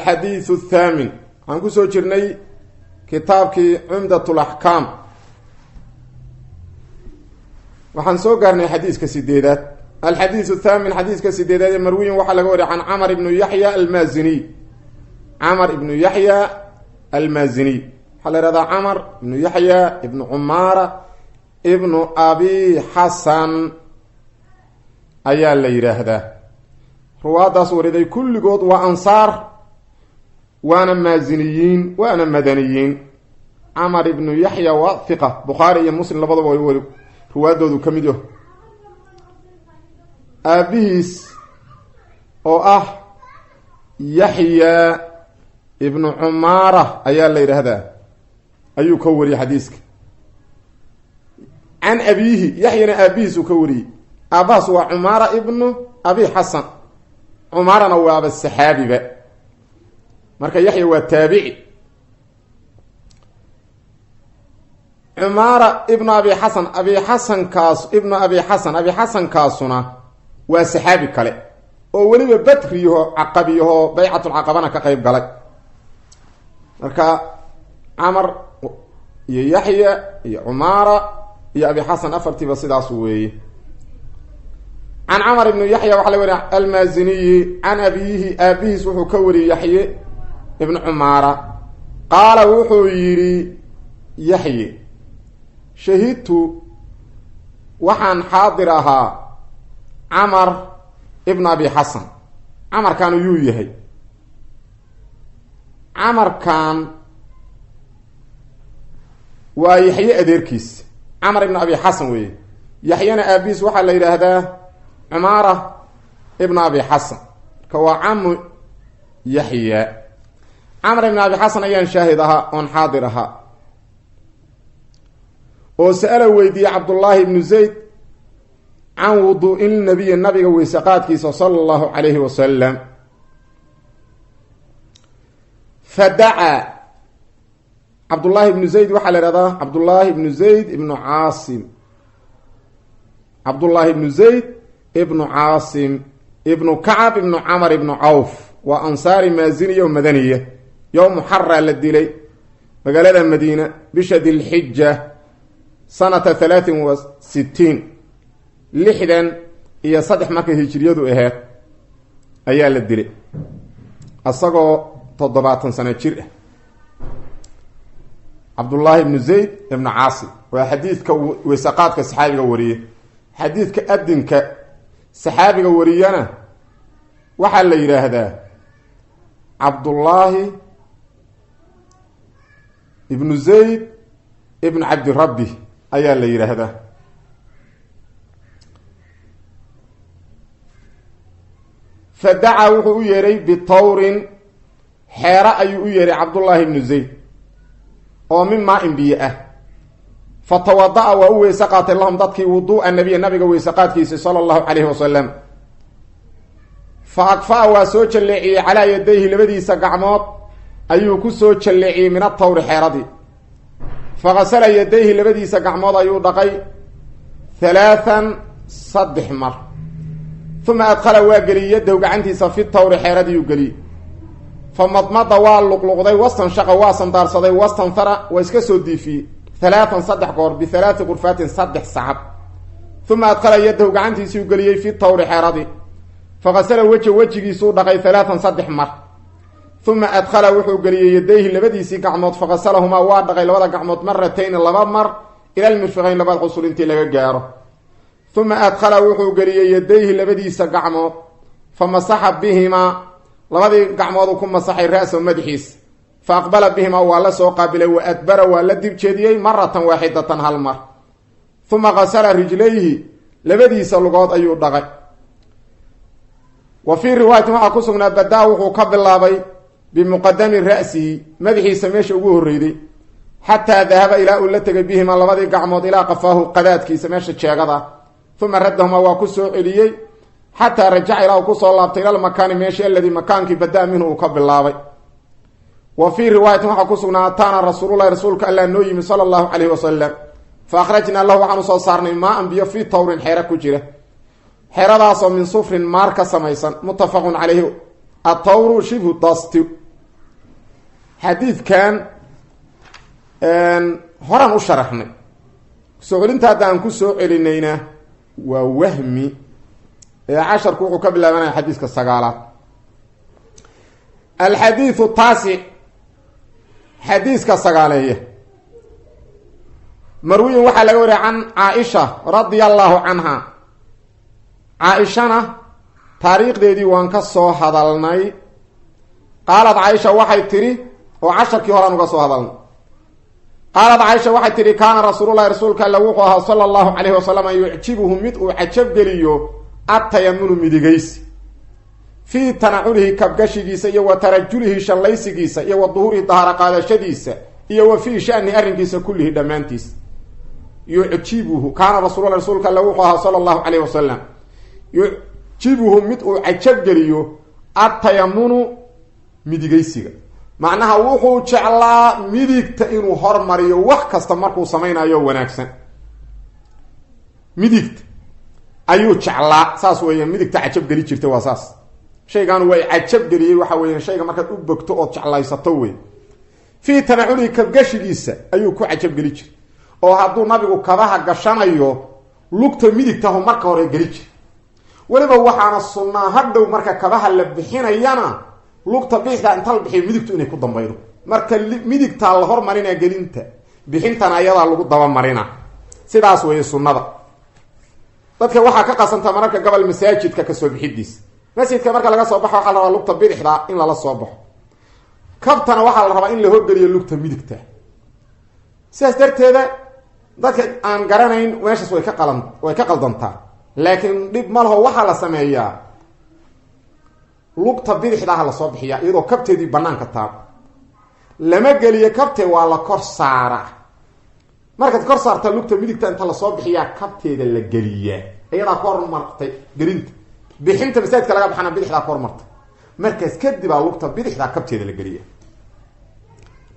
Alxadiidu athaamin, waxaan kusoo jirnay kitaabkii Cumdat Laxkaam. Waxaan soo gaarnay xadiiska sideedaad. Alxadiidu athaamin, xadiiska sideedaad ee marwiyin waxaa laga wariyay can Camar ibnu Yaxya Almaaziniy. Camar ibnu Yaxya Almaaziniy waxaa la ihahdaa Camar ibnu Yaxya ibnu Cumaara ibnu Abi Xasan ayaa la yidhaahdaa. Ruwaaddaas wariday kulligood waa ansaar, waana maaziniyiin, waana madaniyiin. Camar ibnu Yaxya waa hiqa, Bukhaari iyo Muslim labadaba way ruwaaddoodu ka mid yaho. Aabihiis oo ah Yaxya ibnu Cumaara ayaa la yidhaahdaa, ayuu ka wariyey xadiiska. Can abiihi, Yaxyana aabihiis uu ka wariyey. Aabbahaas waa Cumaara ibnu Abi Xasan, Cumaarana waaba saxaabiba. Marka Yaxya waa taabici. Cumaara ibnu Abi Xasan, Abi Xasankaas ibnu Abi Xasan, Abi Xasankaasuna waa saxaabi kale oo weliba badriyaho, caqabiyaho, baycatulcaqabana ka qayb galay. Marka Camar iyo Yaxya iyo Cumaara iyo Abi Xasan afartiiba sidaas weeye. Can Camar ibnu Yaxya waxaa la wariya Almaaziniyi can abiyihi, aabihiis wuxuu ka wariyey Yaxye ibnu Cumaara. Qaala wuxuu yidhi Yaxye: shahidtu, waxaan xaadir ahaa Camar ibnu Abi Xasan. Camarkan yuu yahay? Camarkan waa Yaxye adeerkiis, Camar ibnu Abi Xasan weeye. Yaxyana aabihiis waxaa la yidhaahdaa Cumaara ibnu Abi Xasan, marka waa camu Yaxya. Camar ibnu Abi Xasan ayaan shaahid ahaa oon xaadir ahaa oo sa-ala weydiiyey Cabdullaahi ibnu Zayd can wuduu'in nabiyi, nabiga weyse qaadkiisa, sala allahu calayhi wasalam. Fa dacaa Cabdullaahi ibnu Zayd, waxaa la ihahdaa Cabdullaahi ibnu Zayd ibnu Caasim, Cabdullaahi ibnu Zayd ibnu Caasim ibnu Kacab ibnu Camar ibnu Cawf, waa ansaari maaziniya oo madaniya. Yowmu xaraa la dilay magaalada Madiina, bisha Dilxija, sanata 63, 63 markay hijriyadu aheyd ayaa la dilay, isagoo 70 sano jir ah. Cabdullaahi ibnu Zayd ibnu Caasim waa xadiidka weysaqaadka saxaabiga wariye. Xadiidka adinka saxaabiga wariyana waxaa la yidhaahdaa Cabdullaahi ibnu Zayd ibnu Cabdirabbi ayaa la yidhaahdaa. Fa dacaa, wuxuu u yeeray, bitawrin, xeero ayuu u yeeray Cabdullaahi ibnu Zayd oo min maa-in biyo ah. Fa tawada-a, waa u weyse qaatay, lahum dadkii, wuduu'a nabiya, nabiga weyse qaadkiisa, sala allahu calayhi wasalam. Fa akfa'a, waa soo jalleeciyey, calaa yadayhi, labadiisa gacmood ayuu ku soo jalleeciyey, min atawri, xeeradii. Fa gasala yadayhi, labadiisa gacmood ayuu dhaqay, halaathan, saddex mar. Uma adkhala, waa geliyey, yadahu, gacantiisa, fi tawri, xeeradiiyuu geliyey. Fa madmada, waa luqluqday, wastanshaqa, waa sandaarsaday, wastanthara, waa iska soo diifiyey, halaatan, saddex goor, bihalaati qurfaatin, saddex sacab. Uma adkhala yadahu, gacantiisuu geliyey, fi tawri, xeeradii. Fa gasala weja, wejigiisuu dhaqay, halaatan, saddex mar. Uma adkhala, wuxuu geliyey, yadayhi, labadiisii gacmood, faqasalahumaa, waa dhaqay labada gacmood, maratayni, laba mar, ilalmirfiqayn, labada qusul intii laga gaaro. Uma adkhala, wuxuu geliyey, yadayhi, labadiisa gacmood, fa masaxa bihimaa, labadii gacmooduu ku masaxay, ra-sahu, madaxiisa. Fa aqbala bihimaa, waa la soo qaabilay, wa adbara, waa la dib jeediyey, maratan waaxidatan, hal mar. Uma qasala rijlayhi, labadiisa lugood ayuu dhaqay. Wa fii riwaayatin waxaa ku sugnaa: badaa, wuxuu ka bilaabay, bimuqadami ra'sihi, madaxiisa meesha ugu horreyday, xataa dahaba, ilaa uu la tegay, bihimaa, labadii gacmood, ilaa qafaahu, qadaadkiisa meesha jeegada. Uma raddahumaa, waa ku soo celiyey, xataa rajaca, ilaa uu kusoo laabtay, ilalmakaani, meeshii, aladii, makaankii, badaa minhu, uu ka bilaabay. Wa fii riwaayatin waxaa ku sugnaa: ataana rasuululahi, rasuulka allah noo yimi, sala allahu calayhi wasalam. Fa akhrajnaa lahu, waxaan usoo saarnay, maa-an, biyo, fii tawrin, xeero ku jira, xeeradaasoo min sufrin, maar ka samaysan. Muttafaqun calayhi. Atawru shibhu dasti. Xadiidkan horaan u sharaxnay, soo celinta hadda aan ku soo celinayna waa wahmi. Ee casharku wuxuu ka bilaabanaya xadiiska sagaalaad. Alxadiidu taasic, xadiiska sagaaleeye, marwiyin waxaa laga wariyay can Caaisha radia allahu canha. Caa-ishana taariikhdeedii waan ka soo hadalnay. Qaalad Caaisha waxay tidhi, oo casharkii horaan uga soo hadalnay, qaalad Caaisha waxay tidhi: kaana rasuululahi, rasuulka alle wuxuu ahaa, sala allahu calayhi wasalam, yucjibuhu mid uu cajabgeliyo atayamunu, midigaysi, fii tanaculihi, kabgashigiisa, iyo wa tarajulihi, shallaysigiisa, iyo wa duhurihi, dahaaro qaadashadiisa, iyo wa fii shani, arrinkiisa, kullihi, dhammaantiis. Yucjibuhu, kaana rasuulula, rasuulka alle wuxuu ahaa, sala allahu calayhi wasalam, yucjibuhu mid uu cajabgeliyo atayamunu, midigaysiga. Macnaha wuxuu jeclaa midigta inuu hormariyo wax kasta markuu samaynayo wanaagsan, midigta ayuu jeclaa. Saas weeye, midigta cajabgeli jirta waa saas. Shaygan way cajabgeliyey waxa weya shayga markaad u bogto ood jeclaysato wey. Fii tanaculihi, kabgashigiisa ayuu ku cajabgeli jiray, oo hadduu nabigu kabaha gashanayo lugta midigtahu marka hore geli jiray. Weliba waxaana sunnaa hadhow marka kabaha la bixinayana lugta bidixda inta la bixiyo midigtu inay ku dambaydo. Marka midigtaa la hormarinaa gelinta, bixintana ayadaa lagu dabamarina. Sidaas weeye sunnada. Dadka waxaa ka qasantaa mararka gobol masaajidka kasoo bixidiisa. Masjidka marka laga soo baxo waxaa la rabaa lugta bidixda in lala soo baxo, kabtana waxaa la rabaa in la horgeliyo lugta midigta. Sidaas darteeda dadka aan garanayn meeshaas way ka qalan, way ka qaldantaa, laakiin dhib ma laho. Waxaa la sameeyaa lugta bidixdaaha lasoo bixiyaa iyadoo kabteedii banaanka taab lama geliyo kabte, waa la kor saaraa. Markaad kor saartaa lugta midigta inta lasoo bixiyaa kabteeda la geliyaa, iyadaa ku hormartay gelinta. Bixinta masaajidka laga baxana bidixdaa ku hormartay, markaas kadibaa lugta bidixdaa kabteeda la geliya.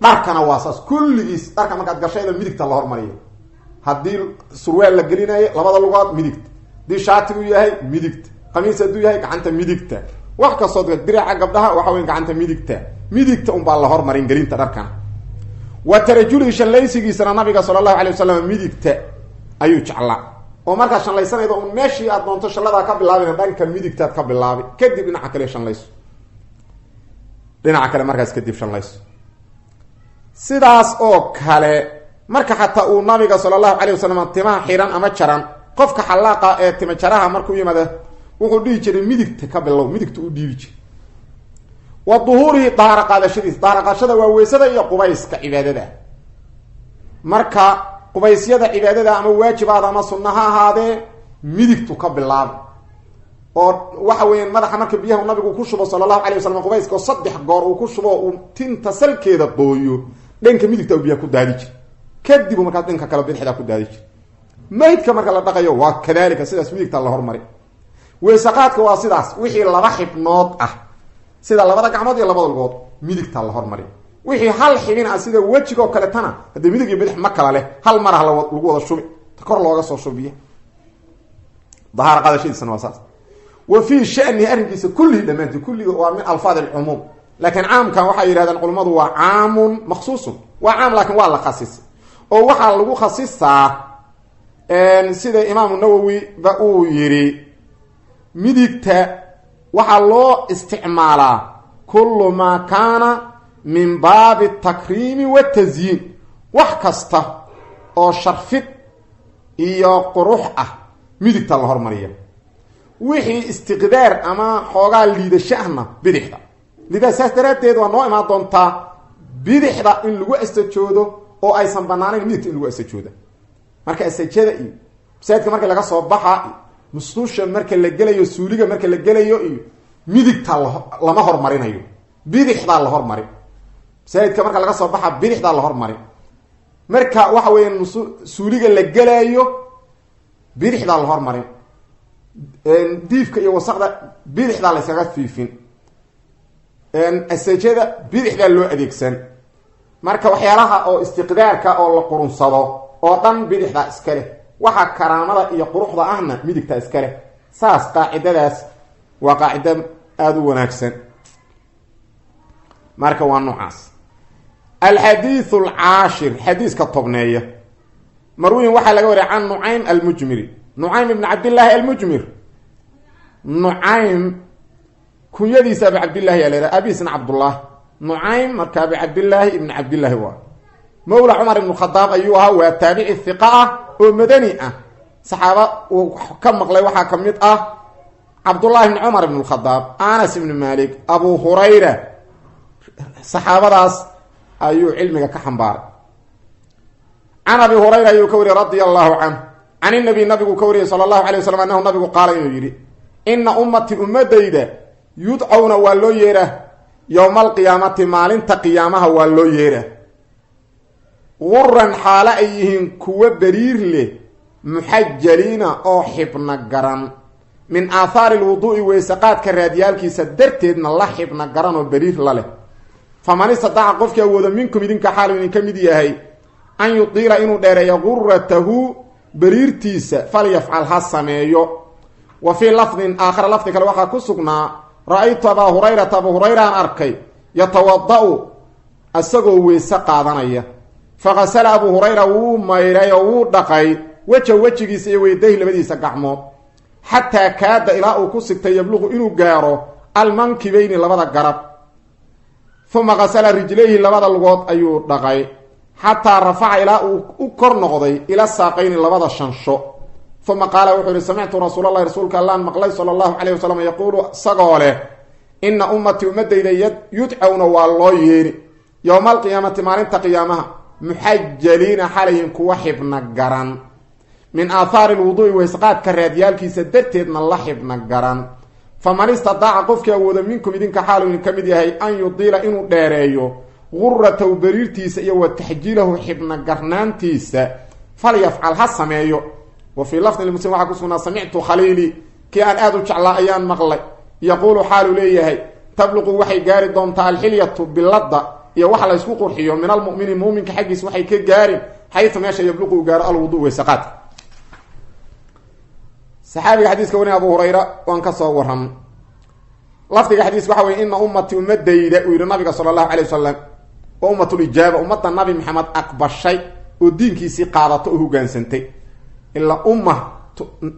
Dharkana waa saas kulligiis. Dharka markaad gashayda midigta la hormariyo. Haddii surwaal la gelinayo labada lugood midigta, haddii shaatigu yahay midigta, qamiis hadduu yahay gacanta midigta, wax kastoo diraca gabdhaha waxa wey gacanta midigta. Midigta unbaa la hormarin gelinta dharkana. Wa tarajulihi, shallaysigiisana nabiga sala allahu alay wasalam midigta ayuu jeclaa, oo markaad shallaysanaydo un meeshii aad doonto shalladaa ka bilaabina, dhanka midigtaad ka bilaabi, kadib dhinaca kale shallayso, dhinaca kale markaas kadib shallayso. Sidaas oo kale marka xataa uu nabiga sala allahu calayh wasalam timaha xiran ama jaran, qofka xallaaqa ee tima jaraha markuu yimaada wuxuu dhihi jiray midigta ka bilow, midigta u dhiibi jiray. Wa duhuurihi, dahaaro qaadashadiisa. Dahaaro qaadashada waa weysada iyo qubayska cibaadada. Marka qubaysyada cibaadada ama waajibaada ama sunna ha ahaadee midigtu ka bilaaba, oo waxa weeyaan madaxa marka biyaha nabigu ku shubo sala allahu alay wasalam qubayska, oo saddex goor uu ku shubo, uu tinta salkeeda qooyo, dhanka midigta u biyaha ku daadi jir, kadibu markaas dhanka kale bidixdaa ku daadi jir. Maydka marka la dhaqayo waa kadalika, sidaas midigta la hormari. Weysaqaadka waa sidaas. Wixii laba xibnood ah sida labada gacmood iyo labada lugood midigta la hormari. Wixii hal xibin ah sida wejigoo kaletana haddii midig iyo bidix ma kala leh, hal mar ah lagu wada shubi, kor looga soo shubiya. Dahaaro qaadashadiisana waa saas. Wa fii shanihi, arrinkiisa, kullihi, dhammaantii. Kulliga waa min alfaad alcumuum, laakiin caamkan waxay yidhahdeen culummadu waa caamun maksuusun. Waa caam laakiin waa la khasisay, oo waxaa lagu khasisaa sida imaamu Nawowi ba uu yidhi: midigta waxaa loo isticmaalaa kullu maa kaana min baabi takriimi watasyiin, wax kasta oo sharfid iyo qurux ah midigta la hormariya, wixii istiqdaar ama xoogaa liidasho ahna bidixda. Lidaa saas daraaddeed waa noo imaan doontaa bidixda in lagu astajoodo oo aysan banaanayn midigta in lagu astajooda. Marka astajada iyo masaajidka marka laga soo baxa iyo musqusha marka la gelayo, suuliga marka la gelayo iyo midigta lama hormarinayo, bidixdaa la hormarin. Masaajidka marka laga soo baxa bidixdaa la hormarin. Marka waxa weeyaan suuliga la gelaayo bidixdaa la hormarin. Diifka iyo wasaqda bidixdaa la yskaga fiifin. Asajada bidixdaa loo adeegsan. Marka waxyaalaha oo istiqdaarka oo la qurunsado oo dhan bidixdaa iska leh, waxa karaamada iyo quruxda ahna midigta iska leh. Saas qaacidadaas waa qaacido aada u wanaagsan. Marka waa noocaas. Alxadiidu alcaashir, xadiiska tobneeya, marwiyin waxaa laga wariyay can Nucaym Almujmiri, Nucaym ibn Cabdillaahi Almujmir. Nucaym kunyadiisa Abi Cabdillahi yaa la, abiisna Cabdullah. Nucaym marka Abi Cabdillaahi ibn Cabdillaahi waa mawla Cumar ibn Khadaab ayuu ahaa. Waa taabici hiqa ah oo madani ah. Saxaaba uu ka maqlay waxaa ka mid ah Cabdullahi ibni Cumar ibn Lkhadaab, Anas ibni Malik, Abu Hurayra. Saxaabadaas ayuu cilmiga ka xambaaray. Can Abi Hurayra ayuu ka wariyey, radia allahu canh, can inabiy, nabigu ka wariyey, sala allahu alay waslam, annahu nabigu qaala inuu yidhi: "Ina ummatii, ummadayda, yudcawna, waa loo yeeraa, yowma alqiyaamati, maalinta qiyaamaha waa loo yeeraa, guran, xaalo ay yihiin kuwo beriir leh, muxajaliina, oo xibna garan, min aathaari lwuduu'i, weysaqaadka raadyaalkiisa darteedna la xibna garan oo beriir la leh. Faman istadaaca, qofkii awoodo, minkum, idinka xaalu idinka mid yahay, an yutiila, inuu dheereeyo, guratahu, beriirtiisa, falyafcal, ha sameeyo." Wa fii lafdin aakhara, lafdi kale waxaa ku sugnaa: "Ra-aytu Abaa Hurayrata, Abuu Hurayraan arkay, yatawada-u, isagoo weyse qaadanaya. Faqasala Abuu Hurayra, wuu mayray oo wuu dhaqay, weja, wejigiisa, iyo weydahi, labadiisa gacmood, xataa kaada, ilaa uu ku sigtay, yabluqu, inuu gaaro, almankibayni, labada garab. Uma qasala rijlayhi, labada lugood ayuu dhaqay, xataa rafaca, ilaa uu u kor noqday, ila saaqayni, labada shansho. Uma qaala, wuxuu yihi: 'Samictu rasuulallahi, rasuulka Allaan maqlay, sala allahu calayh wasalam, yaquulu, isagoo leh: Ina ummatii, ummadayda, yudcawna, waa loo yeeri, yowma alqiyaamati, maalinta qiyaamaha, muxajaliina, xalayin kuwa xibna garan, min aathaari lwuduu'i, weysqaadka raadyaalkiisa darteedna la xibna garan. Faman istadaaca, qofkii awoodo, minkum, idinka xaalu idin ka mid yahay, an yudiila, inuu dheereeyo, guratahu, beriirtiisa, iyo wa taxjiilahu, xibna garnaantiisa, falyafcal, ha sameeyo.' Wa fii lafdin Muslim waxaa ku sugnaa: 'Samictu khaliili, kii aan aada u jeclaa ayaan maqlay, yaquulu, xaaluu leeyahay: Tabluqu, waxay gaari doontaa, alxilyatu, bilada iyo waxa laysku qurxiyo, min almumini, muuminka xaggiis waxay ka gaarin, xaytu, meesha, yabluqu, uu gaaro, alwudu, weysaqaadka.'" Saxaabiga xadiiska warin Abu Hurayra waan ka soo waram. Lafdiga xadiiska waxa weye: "Ina ummatii, ummadayda," uu yihi nabiga sala allahu alay wasalam, waa ummatulijaaba, ummadda Nabi Maxamed aqbashay oo diinkiisii qaadato oo hogaansantay. Ilaa umma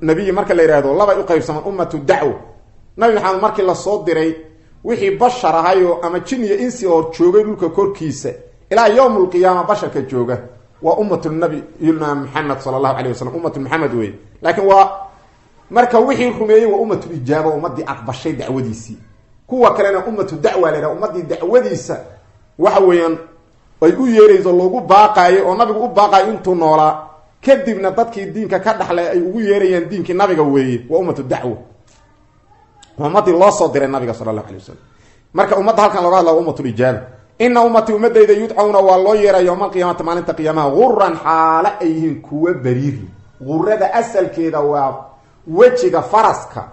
nabiyi marka la yihahdo labay u qaybsamaan: ummatu dacwo, Nabi Maxamed markii lasoo diray wixii bashar ahayo ama jin iyo insi oo joogay dhulka korkiisa ilaa yowm alqiyaama basharka jooga, waa ummatu nabiyuna Maxamed sala allahu alayh wasalam, ummatu Maxamed wey. Laakiin waa marka wixii rumeeyey waa ummatulijaaba, ummadii aqbashay dacwadiisii. Kuwa kalena ummatu dacwa la yhaha, ummadii dacwadiisa waxa weeyaan ay u yeerayso, loogu baaqaayo oo nabigu u baaqaayo intuu noolaa, kadibna dadkii diinka ka dhaxlay ay ugu yeerayaan diinkii nabiga weeye, waa ummatu dacwo, waa ummadii loo soo diray nabiga sala allahu alay wasalam. Marka ummadda halkan looga hadla waa ummatulijaaba. "Ina ummatii, ummadayda, yudcawna, waa loo yeeraa, yowma alqiyaamati, maalinta qiyaamaha, guran, xaale ay yihiin kuwa beriiri." Gurada asalkeeda waa wejiga faraska,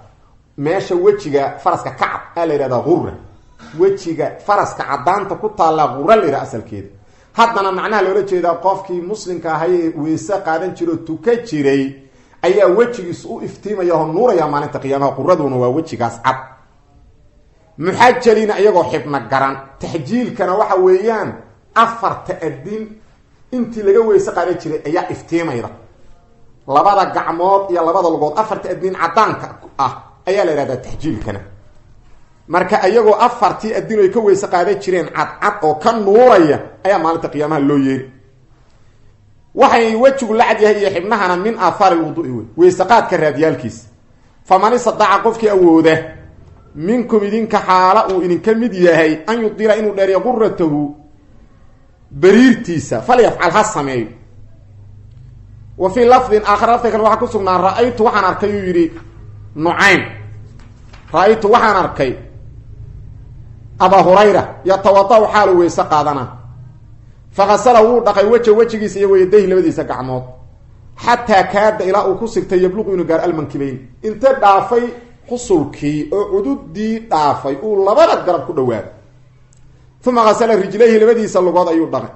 meesha wejiga faraska kacab aa la yihahdaa gura. Wejiga faraska cadaanta ku taallaa gura la yidhaha asalkeeda. Haddana macnaha loola jeedaa qofkii muslimka ahay ee weyse qaadan jiro o tuka jiray ayaa wejigiisu u iftiimaya oo nuuraya maalinta qiyaamaha. Quraduna waa wejigaas cad. Muxajaliina, iyagoo xibna garan. Taxjiilkana waxa weeyaan afarta adin intii laga weyse qaadan jiray ayaa iftiimayda, labada gacmood iyo labada lugood, afarta adin cadaanka ah ayaa la yihahdaa taxjiilkana. Marka iyagoo afartii adin ay ka weyse qaadan jireen cadcad oo ka nuuraya ayaa maalinta qiyaamaha loo yeeri. Waxay wejigu la cad yahay iyo xibnahana min aathaari lwuduui wey, weyseqaadka raadyaalkiisa. "Faman istadaaca, qofkii awooda, minkum, idinka xaala uu idinka mid yahay, an yudila, inuu dheeriyo, guratahu, beriirtiisa, falyafcal, ha sameeyo." Wa fii lafdin aakhar, lafdi kale waxaa ku sugnaa: "Ra-aytu, waxaan arkay," uu yidhi Nucaym, "ra-aytu, waxaan arkay, Abaa Hurayra yatawada-u, xaalu weyse qaadana. Faqasala, wuu dhaqay, weja, wejigiisa, iyo weyadayhi, labadiisa gacmood, xataa kaada, ilaa uu ku sigtay, yabluqu, inuu gaaro, almankibayn." Inta dhaafay xusulkii oo cududii dhaafay uu labada garab ku dhawaaday. "Uma qasala rijlayhi, labadiisa lugood ayuu dhaqay,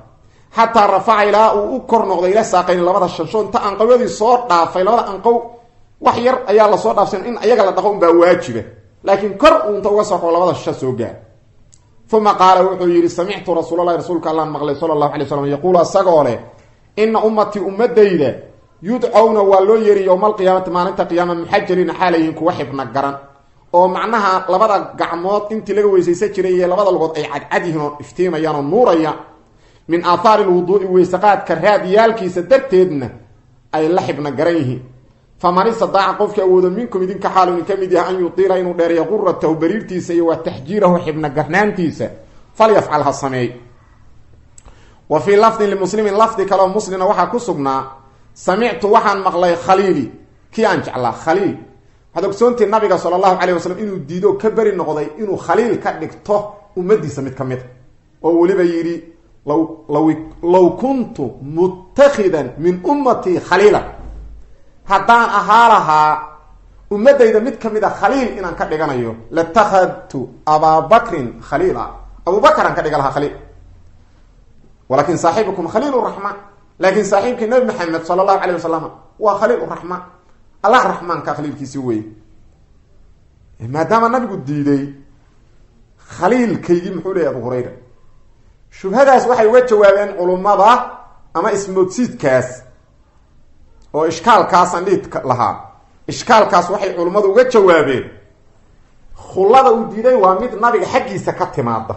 xataa rafaca, ilaa uu u kor noqday, ila saaqayn, labada shansho." Inta anqawyadii soo dhaafay, labada anqow wax yar ayaa lasoo dhaafsan, in ayaga la dhaqo unbaa waajiba, laakiin kor uu inta uga soo kao labada sha soo gaar. Uma qaala wuxuu yidhi samictu rasuulalahi rasuulka allaan maqlay sala allahu alay slam yaquulu asagoo leh ina ummatii ummadayda yudcowna waa loo yeeri yowma alqiyaamati maalinta qiyaama muxajiriina xaalayihiin kuwa xibna garan, oo macnaha labada gacmood intii laga weysaysan jiray iyo labada lugood ay cadcad yihiin oo iftiimayaan oo nuurayaan, min aathaari lwuduui weysaqaadka raadyaalkiisa darteedna ay la xibna garan yihiin. Faman istadaaca qofkii awoodo minkum idinka xaalu idin ka mid yahay an yutiila inuu dheereeyo quratahu bariirtiisa iyo wa taxjiirahu xibna garnaantiisa falyafcal ha sameey. Wa fii lafdin limuslimin, lafdi kaleo muslina waxaa ku sugnaa samictu waxaan maqlay khaliili kii aan jeclaa. Khaliil waxaad ogsoontihi nabiga sala allahu calayh wasalam inuu diido ka beri noqday inuu khaliil ka dhigto ummadiisa mid ka mid a, oo weliba yidhi law kuntu mutakhidan min ummatii khaliila, haddaan ahaa lahaa ummadayda mid ka mid a khaliil inaan ka dhiganayo latakhadtu abaabakrin khaliila, abubakar aan ka dhiga lahaa khaliil, walakin saaxibukum khaliil raxmaan, laakiin saaxiibkii nabi maxamed sala allahu alayh wasalam waa khaliil raxmaan, allah raxmaanka khaliilkiisi weye. Maadaama nabigu diiday khaliilkaygii, muxuu leeyay Abu Hurayra? Shubhadaas waxay uga jawaabeen culummada ama ismoodsiidkaas oo ishkaalkaasaan dhihi lahaa, ishkaalkaas waxay culummadu uga jawaabeen khullada uu diiday waa mid nabiga xaggiisa ka timaada,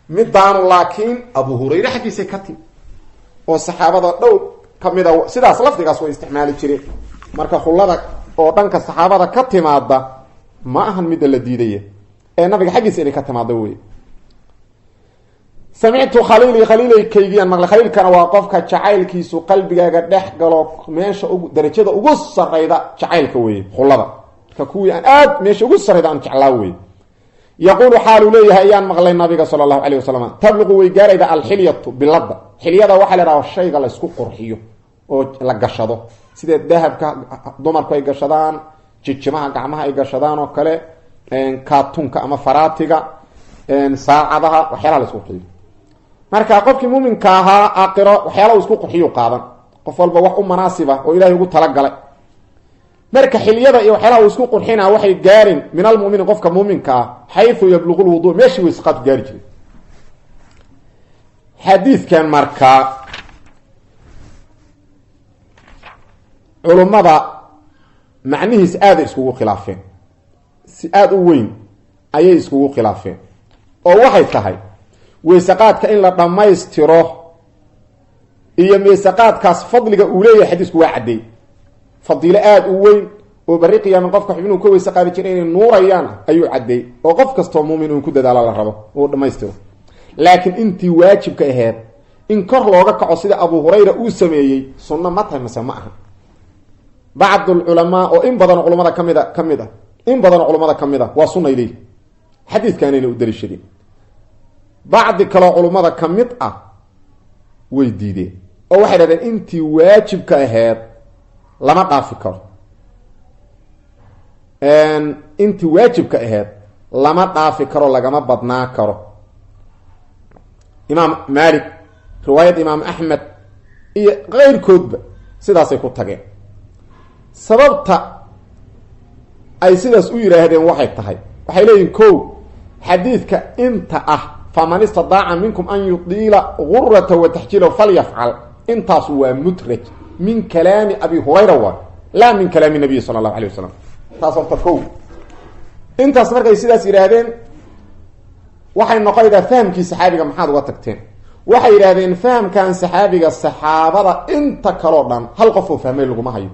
midaanu laakiin Abu Hurayre xaggiisa ka timi, oo saxaabada dhow kamida sidaas lafdigaas way isticmaali jireen. Marka khullada oo dhanka saxaabada ka timaada ma ahan midda la diidaya ee nabiga xaggiisa inay ka timaada wey. Samictu khaliili khaliilaykaygiiaan maqlay. Khaliilkana waa qofka jacaylkiisu qalbigaaga dhex galo, meesha darajada ugu sarayda jacaylka weye khullada. Marka kuwii aan aad meesha ugu sarayda aan jeclaa weye. Yaquulu xaaluu leeyahay ayaan maqlay nabiga sala allahu calayh wasalam tabluqu way gaarayda alxilyatu bilada. Xilyada waxaa la idhaha shayga laysku qurxiyo oo la gashado, sida dahabka dumarku ay gashadaan, jijimaha gacmaha ay gashadaan oo kale, kaatunka ama faraatiga, saacadaha, waxyaalaha la isku qurxiyo. Marka qofkii muuminka ahaa aqiro waxyaala uu isku qurxiyu qaadan, qof walba wax u manaasiba oo ilahay ugu talagalay. Marka xilyada iyo waxyaalaha uu isku qurxinaa waxay gaarin min almumini qofka muuminka ah xayu yabluqu lwudu, meeshii weysaqaadku gaari jiray. Xadiidkan marka culummada macnihiis aaday iskugu khilaafeen, si aada u weyn ayay iskugu khilaafeen, oo waxay tahay weysaqaadka in la dhammaystiro iyo weysaqaadkaas fadliga uu leeyahay. Xadiisku waa caddeey fadiilo aada u weyn oo barri qiyaamin qofka xubnuhu ka weyse qaadi jira inay nuurayaan ayuu caddeey, oo qof kastoo muumin uun ku dadaalo la rabo uu dhammaystiro. Laakiin intii waajibka aheyd in kor looga kaco sida Abu Hurayra uu sameeyey sunno ma tahay mase ma aha? Bacdulculamaa oo in badanoo culamada kamida ka mid ah, in badanoo culamada ka mid a waa sunnay leeyihi, xadiidkaanayna u daliishadeen. Bacdi kaloo culummada ka mid ah way diideen oo waxay dhahdeen intii waajibka aheyd lama dhaafi karo, intii waajibka aheyd lama dhaafi karo, lagama badnaa karo. Imaam Maalik, riwaayad Imaam Axmed iyo keyrkoodba sidaasay ku tageen. Sababta ay sidaas u yidhaahdeen waxay tahay, waxay leeyihin ko xadiidka inta ah faman istadaaca minkum an yudiila gurata wa taxjiilahu falyafcal, intaas waa mudraj min kalaami Abi Hurayra waay, laa min kalaami nabiyi sala allahu alayh wasalam. Taas horta ko intaas markay sidaas yidhaahdeen waxay noqonaydaa fahamkii saxaabiga maxaad uga tagteen? Waxay yidhaahdeen fahamkan saxaabiga saxaabada inta kaloo dhan hal qof oo fahmay laguma hayo.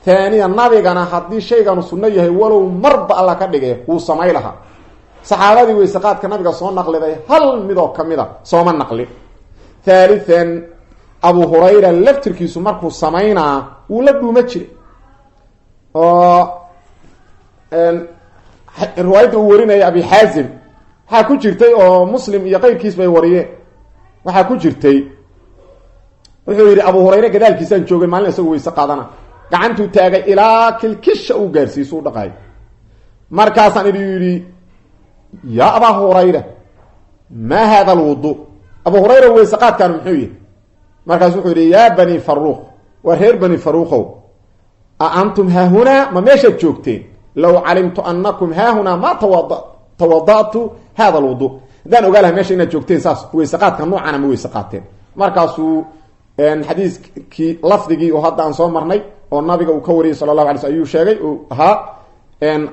Haaniya, nabigana haddii shayganu sunno yahay walow marba alla ka dhige wuu samay lahaa. Saxaabadii weysaqaadka nabiga soo naqliday hal midoo kamid a sooma naqlin. Thaalithan, Abu Hurayra laftirkiisu markuu samaynaa wuu la dhuuma jiray, oo riwaayadda uu warinaya Abi Xaazim waxaa ku jirtay, oo Muslim iyo qeyrkiis bay wariyeen, waxaa ku jirtay wuxuu yidhi Abu Hurayre gadaalkiisaan joogay maalin isagoo weyse qaadana, gacantuu taagay ilaa kilkisha uu gaarsiiso u dhaqaayo. Markaasaan idhi yidhi yaa Abaa Hurayra, maa hada alwudu? Abu Hurayra weyse qaadkaanu muxuu yihi? Markaasu wuxuu yidhi yaa bani Faruuq, waa reer Bani Faruuqow, a antum haahunaa, ma meeshaad joogteen? Low calimtu annakum haahunaa ma tawada'tu hada alwudu. Haddaan ogaa laha meesha inaad joogteen, saas weyseqaadka noocana ma weyse qaateen. Markaasuu xadiiskii lafdigii oo hadda aan soo marnay oo nabiga uu ka wariyey sala allahu alay sl ayuu sheegay, uu ahaa: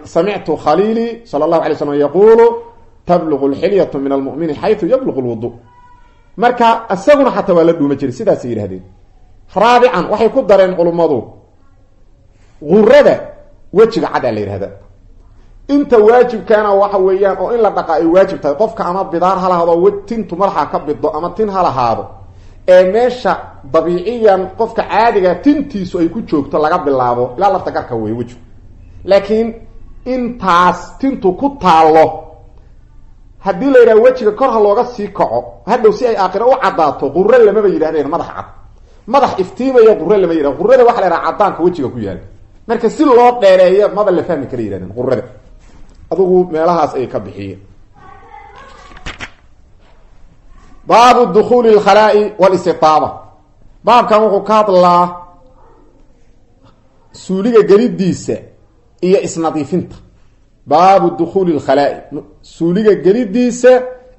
"Samictu khaliilii sala allahu alay slam yaquulu: tabluqu alxilyatu min almumini xaytu yabluqu lwudu." Marka isaguna xataa waa la dhuuma jiray, sidaasay yidhahdeen. Raabican, waxay ku dareen culummadu gurada wejiga cadaa la yidhahda. Inta waajibkaana waxa weeyaan oo in la dhaqa ay waajib tahay, qofka ama bidaar ha lahaado, tintu madaxa ka bido, ama tin ha lahaado, ee meesha dabiiciyan qofka caadiga tintiisu ay ku joogto laga bilaabo ilaa lafta garka wey wejigu. Laakiin intaas tintu ku taallo, haddii la yidhaha wejiga kor ha looga sii kaco hadhow si ay aakhiro u caddaato, qurre lamaba yidhahdeen. Madax cad, madax iftiimaya qurre lama yidhahdo. Qurrada waxa la yidhaha caddaanka wejiga ku yaala. Marka si loo dheereeyo maba la fahmi kara yidhahdeen qurrada. Adugu meelahaas ay ka bixiyeen. Baabu dukuuli alkhalaa'i walistiaaba. Baabkan wuxuu ka hadlaa suuliga gelidiisa iyo isnadiifinta. Baabu dukuuli lkhalaa'i, suuliga gelidiisa,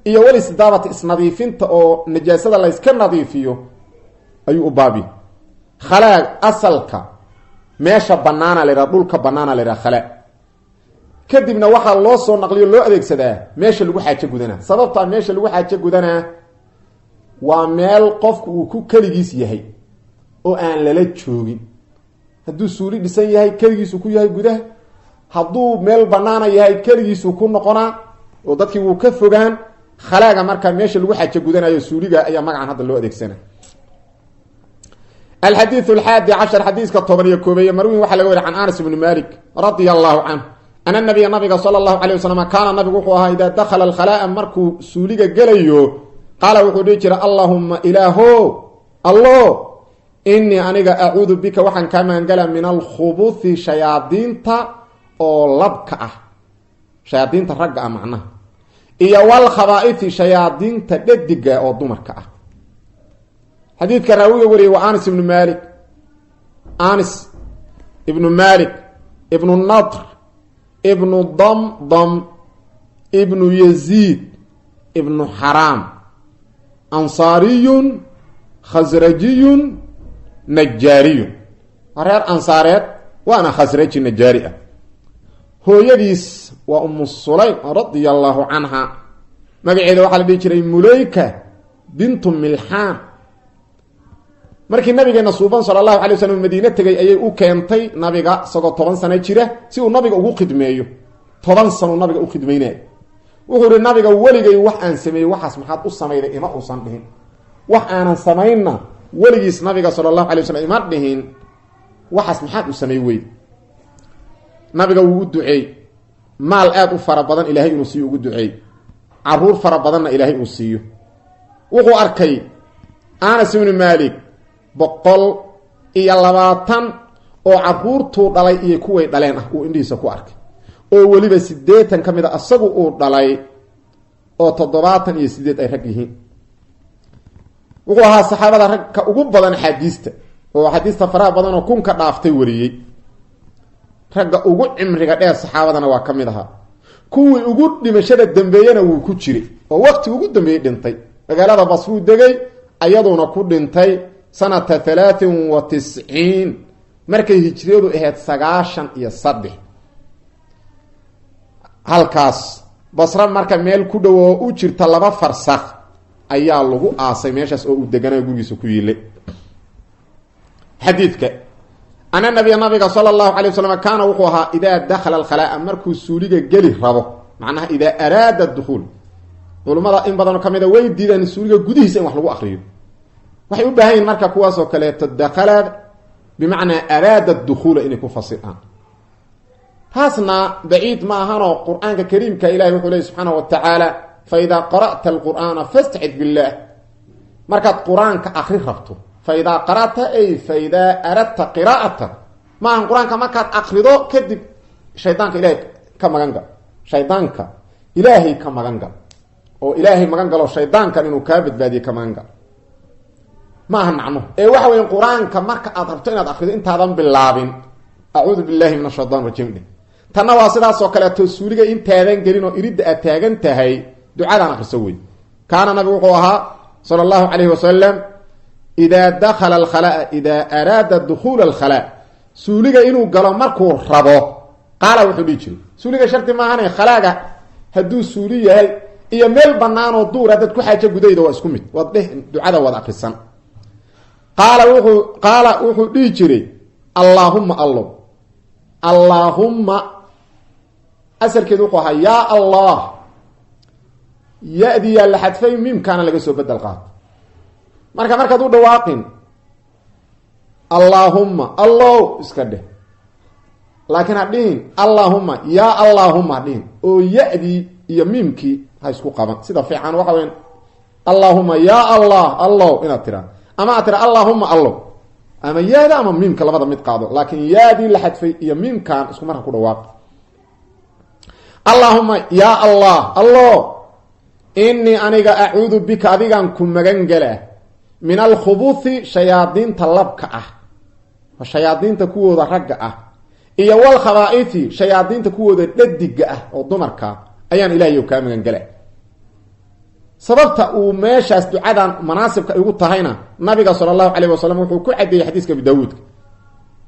iyo walistidaabati, isnadiifinta oo najaasada layska nadiifiyo ayuu u baabi. Khalaa asalka meesha banaana la yidhaha, dhulka banaana la yidhaha khalaa. Kadibna waxaa loo soo naqliyo, loo adeegsadaa meesha lagu xaajo gudanaa. Sababtaa meesha lagu xaajo gudanaa waa meel qofku uu ku keligiis yahay oo aan lala joogin. Hadduu suuli dhisan yahay, keligiisu ku yahay gudaha. Hadduu meel banaana yahay, keligiisu ku noqonaa oo dadkii wuu ka fogaan. Khalaaga marka meesha lagu xaajo gudanayo, suuliga, ayaa magacan hadda loo adeegsana. Alxadiiu alxaadi cashar, xadiiska 11aad, marwin waxaa laga wariy can Anas ibni Malik radia allahu canhu ana nabiya, nabiga sala allahu alay wasalam, kaana, nabigu wuxuu ahaa, idaa dakhala alkhalaa'a, markuu suuliga gelayo, qaala, wuxuu dhihi jiray: "Allahuma, ilaaho allo, inii aniga acuudu bika, waxaan kaa magangala, min alkhubuthi, shayaadiinta oo labka ah, shayaadiinta ragga ah macnaha, iyo walkhabaa'ithi, shayaadiinta dhediga oo dumarka ah." Xadiidka raawiga wariyey waa Anas ibnu Malik, Anas ibnu Malik ibnu Nadr ibnu Damdam ibnu Yaziid ibnu Xaraam, ansaariyun khasrajiyun najaariyun. Waa reer Ansaareed, waana khasraji najaari ah. Hooyadiis waa Umu Sulaym radia allahu canha. Magaceeda waxaa la dhihi jiray Muleyka bintu Milxaan. Markii nabigeena suuban sala allahu alay waslam Madiine tegay ayay u keentay nabiga isagoo 10 sano jira, si uu nabiga ugu khidmeeyo. 10 sanuu nabiga u khidmeynaya. Wuxuu ihi nabiga: "Weligay wax aan sameeyey, waxaas maxaad u samayday, ima uusan dhihin. Wax aanan samaynna weligiis nabiga sala allahu alay waslam ima dhihin, waxaas maxaad u samay weyd." Nabiga wuu u duceey, maal aada u fara badan Ilaahay inuu siiyo ugu duceey, caruur fara badanna Ilaahay uu siiyo. Wuxuu arkay Anas ibnu Maalik 120 oo caruurtuu dhalay iyo kuway dhaleen ah uu indhihiisa ku arkay, oo weliba 80 ka mid a asagu uu dhalay, oo 78 ay rag yihiin. Wuxuu ahaa saxaabada ragka ugu badan axaadiista, oo axaadiista faraha badan oo kunka dhaaftay wariyey. Ragga ugu cimriga dheer saxaabadana waa ka mid ahaa. Kuwii ugu dhimashada dambeeyena wuu ku jiray, oo waqti ugu dambeeyey dhintay. Magaalada Basruu degay, ayaduuna ku dhintay sanata 93, markay hijriyadu ahayd 93, halkaas Basra marka meel ku dhow oo u jirta 2 farsakh ayaa lagu aasay, meeshaas oo uu deganayo, gurigiisa ku yiilay. Xadiidka: ana nabiya, nabiga sala allahu alay wasalam, kaana, wuxuu ahaa, idaa dakhala alkhalaa'a, markuu suuliga geli rabo, macnaha idaa araada dukhuul. Culummada in badanoo ka mid a way diidaan suuliga gudihiisa in wax lagu akriyo. Waxay u baahan yihin marka kuwaasoo kaleeto dakhala bimacnaa araada dukhuula inay ku fasiraan. Taasna baciid ma ahanoo Qur-aanka kariimka Ilahi wuxuu leey subxaana wa tacaala: "Fa idaa qara'ta alqur'aana fastacid billaah." Markaad Qur-aanka akri rabto, fa idaa qara'ta ay fa idaa aradta qiraa'ata, ma ahan Qur-aanka markaad akrido kadib shaydaanka Ilahay ka magan gal. Shaydaanka Ilaahay ka magan gal, oo Ilaahay magan galo, shaydaankan inuu kaa badbaadiye ka magan gal ma aha macnuhu. Ee waxa weya Qur-aanka marka aad rabto inaad akrido, intaadan bilaabin "Acuudu billahi min ashaytaan rajiim" dheh. Tanna waa sidaasoo kaleeto, suuliga intaadan gelin oo iridda aad taagan tahay, Ducadaan akriso wey. Kaana nabigu wuxuu ahaa sala allahu calayhi wasalam idaa dakhala alkhalaa, idaa araada dukhuula alkhalaa, suuliga inuu galo markuu rabo, qaala wuxuu dhihi jiray. Suuliga shardi maahane, khalaaga hadduu suuli yahay iyo meel banaanoo duur haddaad ku xaajo gudayda waa isku mid, waad dheh ducada, waad akrisan. Qaala wuxuu dhihi jiray: "Allaahumma allo." Allaahumma asalkeedu wuxuu ahaa "yaa Allah", ya-diyaa la xadfay, miimkaana laga soo bedel qaato. Marka markaad u dhawaaqin "allaahumma allow" iska dheh, laakiin ha dhihin "allaahumma yaa allaahumma", ha dhihin oo ya-dii iyo miimkii ha isku qaban. Sida fiican waxa weya "allaahuma yaa Allah allow" inaad tiraa, ama aad tira "allaahumma allow", ama yaada ama miimka labada mid qaado, laakiin yaadii la xadfay iyo miimkan isku marka ku dhawaaq. "Allaahuma yaa Allah allo, inii aniga acuudu bika, adigaan ku magan gala, min alkhubuthi, shayaadiinta labka ah, shayaadiinta kuwooda ragga ah, iyo walkhabaa'ithi, shayaadiinta kuwooda dhadiga ah oo dumarka ayaan Ilaahayow kaa magan gala." Sababta uu meeshaas ducadan manaasibka igu tahayna, nabiga sala allahu calayh wasalam wuxuu ku caddeeyey xadiiska Abi Daawuudka,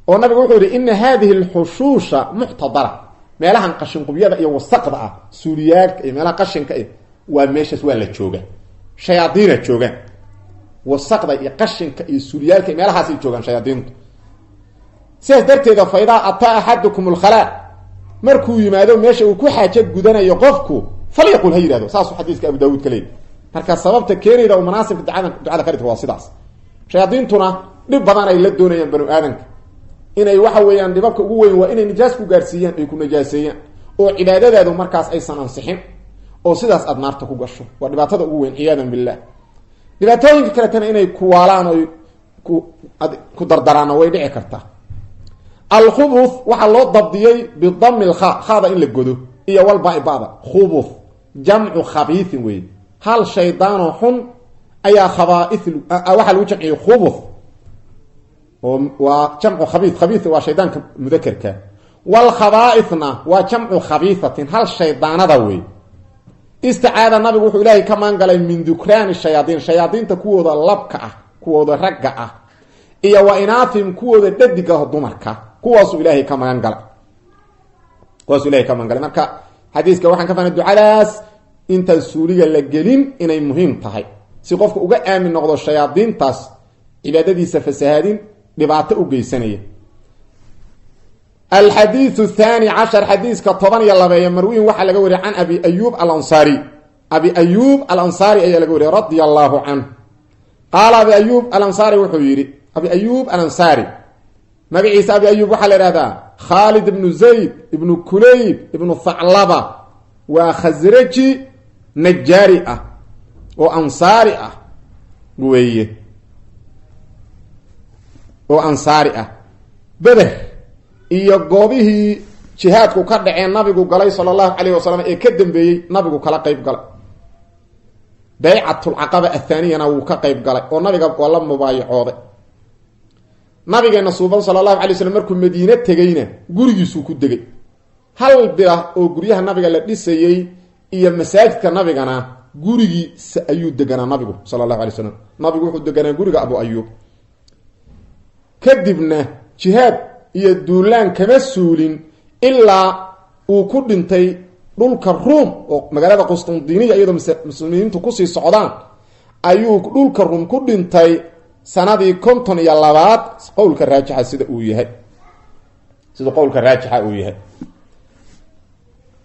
oo nabigu wuxuu yihi: "Ina hadihi alxushuusha muxtadara." Meelahan qashinqubyada iyo wasaqda ah, suuliyaalka iyo meelaha qashinka iyo waa meeshaas waa la jooga, shayaadiina joogaan. Wasaqda iyo qashinka iyo suuliyaalka iyo meelahaasay joogaan shayaadiintu. Sidaas darteeda, "فإذا أتى أحدكم الخلاء", markuu yimaado meesha uu ku xaajo gudanayo qofku, "فليقل", ha yihahdo. Saasuu xadiiska Abu Daawuud ka leeyay. Marka sababta keenayda uu manaasibka ducada ka dhigto waa sidaas. Shayaadiintuna dhib badan ay la doonayaan banu aadanka inay waxa weeyaan, dhibabka ugu weyn waa inay nijaas ku gaarsiiyaan, ay ku najaaseeyaan, oo cibaadadaadu markaas aysan ansixin, oo sidaas aada naarta ku gasho. Waa dhibaatada ugu weyn, ciyaadan billah. Dhibaatooyinka kaletana inay kuwaalaan oy ku dardaraanna way dhici kartaa. Alkhubuth waxaa loo dabdiyey بضم الخاء, khada in la godo, iyo والباء bada. خبث جمع خبيث wey. Hal shaydaanoo xun ayaa khabaaith waxaa lagu jamciyey خبث, oo waa جمع خبيث. خبيث waa shaydaanka mudakerka. والkhabaaithna waa جمع خبيثة, hal shaydaanada wey. Isticaada nabigu wuxuu Ilaahay ka maangalay من ذكران الشياطين, shayaadiinta kuwooda labka ah, kuwooda ragga ah, iyo وإناثهم, kuwooda dhadiga ah, dumarka. Kuwaasuu Ilaahay ka magan galay, kuwaasuu Ilahay ka magan galay. Marka xadiiska waxaan ka fahnay ducadaas intaan suuliga la gelin inay muhiim tahay, si qofka uga aamin noqdo shayaadiintaas cibaadadiisa fasahaadin, dhibaato u geysanaya. الحديث الثاني عشر, xadiiska 12-eeya, مروي waxaa laga wariyay عن أبي أيوب الأنصاري. Abi Ayuub Alansaari ayaa laga wariyay رضي الله عنه. قال Abi Ayuub Alansaari wuxuu yidhi, Abi Ayuub Alansaari magaciisa Abi Ayuub waxaa la ihahdaa Khaalid ibnu Zayd ibnu Kulayb ibnu Thaclaba. Waa Khasraji najaari ah oo ansaari ah weeye, oo ansaari ah. Beder iyo goobihii jihaadku ka dhaceen nabigu galay sala allahu calayh wasalam ee ka dambeeyey nabigu kala qayb galay. Baycatulcaqaba athaaniyana wuu ka qayb galay, oo nabiga waa la mubaayacooday. Nabigeena suuban sala allahu alay slam markuu Madiine tegeyna gurigiisuu ku degay hal bila, oo guryaha nabiga la dhisayey iyo masaajidka nabigana gurigiisa ayuu deganaa nabigu sala allahu alay slam. Nabigu wuxuu deganaa guriga Abu Ayuub. Kadibna jihaad iyo duulaan kama suulin ilaa uu ku dhintay dhulka Ruum, oo magaalada Qustandiniya iyadoo muslimiintu kusii socdaan ayuu dhulka Ruum ku dhintay, sanadii 52aad, qowlka raajixa sida uu yahay, sida qowlka raajixa uu yahay.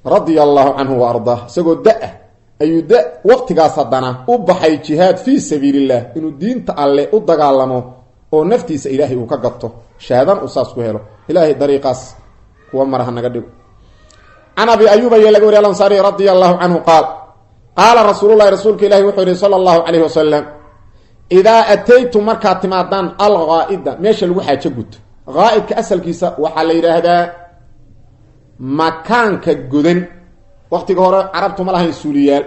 رضي الله عنه وأرضاه. Isagoo da-ah ayuu da waqtigaas haddana u baxay jihaad في سبيل الله, inuu diinta Alle u dagaalamo oo naftiisa Ilaahay uu ka gato, shahaadan uu saas ku helo. Ilaahay dariiqaas kuwa maraha naga dhigo. عن أبي أيوب ayaa laga wariy Alansaari رضي الله عنه قال: قال رسول الله, rasuulka ilahi wuxuu yihi sala allahu calayhi wasalam: "إذا أتيتم", markaad timaadaan, "الغائط", meesha lagu xaajo guto. Qaa'idka asalkiisa waxaa la yidhaahdaa makaanka godan. Waqtiga hore carabtu ma lahayn suuliyaal,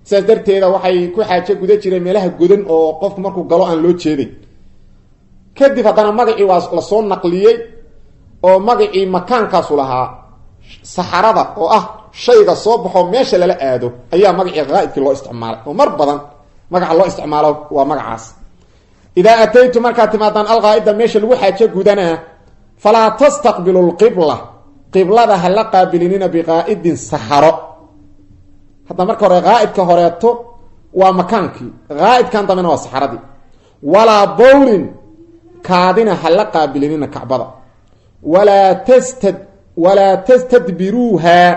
sidaas darteeda waxay ku xaajo guda jireen meelaha godan oo qofku markuu galo aan loo jeeday. Kadib haddana magacii waa lasoo naqliyey, oo magacii makaankaasu lahaa saxarada oo ah shayga soo baxo meesha lala aado ayaa magacii qaa'idkii loo isticmaalay, oo mar badan magaca loo isticmaalo waa magacaas. Idaa ataytum markaad timaadaan alqaa'ida meesha lagu xaajo gudanaa, falaa tastaqbilu lqibla, qiblada ha la qaabilinina biqaa'idin saxaro. Hadda marka hore qaa'idka horeeto waa makaankii, qaa'idkan dambena waa saxaradii. Walaa bowlin, kaadina ha la qaabilinina kacbada. Walaa tastadbiruuhaa,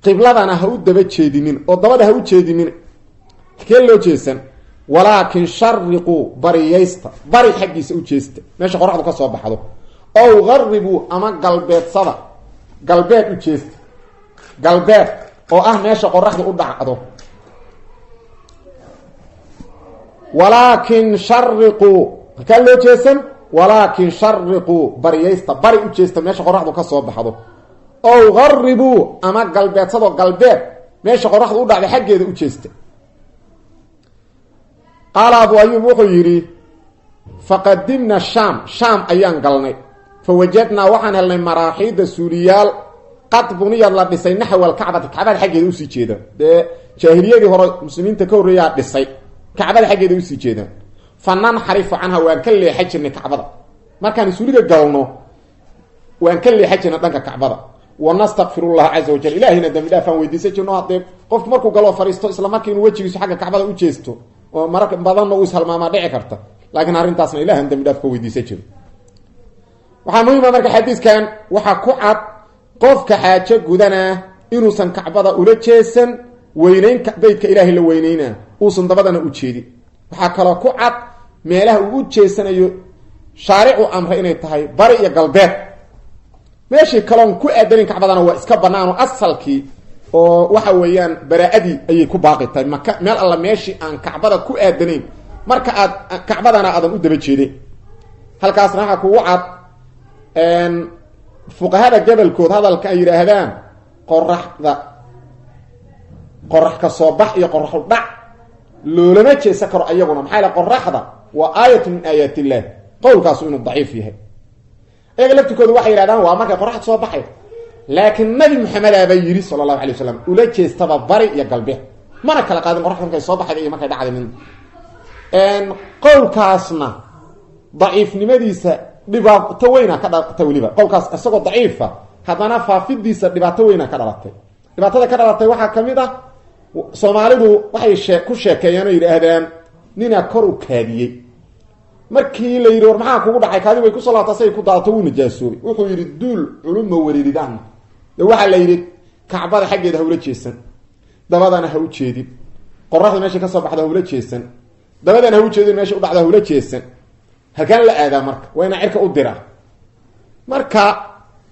qibladana ha u daba jeedinin oo dabada ha u jeedinin. Kee loo jeesan? Walaakin shariquu, bariyaysta, bari xaggiisa u jeesta, meesha qoraxdu ka soo baxdo. Ow garibuu, ama galbeedsada, galbeed u jeesta, galbeed oo ah meesha qoraxdu u dhacdo. Walaakin shariquu, halkaa loo jeesan, walaakin shariquu, bariyaysta, bari u jeesta meesha qoraxdu ka soo baxdo. Ow garibuu, ama galbeedsado, galbeed meesha qoraxdu u dhacdo xaggeeda u jeesta. Qaala abu ayuub wuxuu yidhi: faqadimna shaam, shaam ayaan galnay. Fa wajadnaa, waxaan helnay maraaxiida, suuliyaal, qad buniyad, la dhisay, naxwa alkacbati, kacbada xaggeeda usii jeeda. Dee jaahiliyadii hore muslimiinta ka horreeyaa dhisay, kacbada xaggeeda usii jeedaan. Fa nanxarifu canha, waan ka leexa jirnay kacbada. Markaan suuliga galno waan ka leexa jirnay dhanka kacbada. Wanastakfir llaha caza wajal, ilaahayna dambi dhaafaan weydiisan jirno. Haddee qofku markuu galoo fariisto, isla markii inuu wejigiisu xagga kacbada u jeesto oo marar badanna uu ishalmaamaa dhici karta, laakiin arrintaasna ilahan dambi dhaaf ka weydiisan jiro. Waxaa muhiima marka xadiiskan waxaa ku cad qofka xaajo gudanaa inuusan kacbada ula jeesan weyneyn beytka ilaahay la weyneynaa, uusan dabadana u jeedin. Waxaa kaloo ku cad meelaha uu u jeesanayo shaaricu amray inay tahay bari iyo galbeed. Meeshii kaloon ku aadanin kacbadana waa iska banaano, asalkii oo waxa weeyaan baraa-adii ayay ku baaqi tahay. Maka meel alla meeshii aan kacbada ku aadanayn marka aad kacbadana aadan u daba jeedin. Halkaasna waxaa kugu cad fuqahada gobolkood hadalka ay yidhaahdaan qoraxda, qorax ka soo bax iyo qoraxu dhac loolama jeesan karo ayaguna. Maxaa yale qoraxda waa aayatu min aayaat illaah. Qowlkaasu inuu daciif yahay ayaga laftirkooda waxay yidhahdaan waa markay qoraxda soo baxay, laakiin nabi maxamedaaba yidhi sala allahu alay waslam ula jeestaba bari iyo galbeed, mana kala qaadin qoraxda markay soo baxayda iyo markay dhacday. Min qowlkaasna daciifnimadiisa dhibaato weyna ka dhalatay. Weliba qowlkaas isagoo daciifa haddana faafidiisa dhibaato weyna ka dhalatay. Dhibaatada ka dhalatay waxaa ka mid ah, soomaalidu waxay ku sheekeeyeen oo yidhaahdaan ninaa kor u kaadiyey. Markii la yidhi war maxaa kugu dhacay, kaadi way kusoo laabta say ku daadato, wuu najaasoobay. Wuxuu yidhi duul culuma wareeridaan. De waxaa la yidhi kacbada xaggeeda ha ula jeesan, dabadana ha u jeedin. Qoraxda meesha ka soo baxda ha ula jeesan, dabadana ha u jeedin, meesha u dhacda ha ula jeesan. Halkaan la aadaa marka waa inaa cirka u diraa. Marka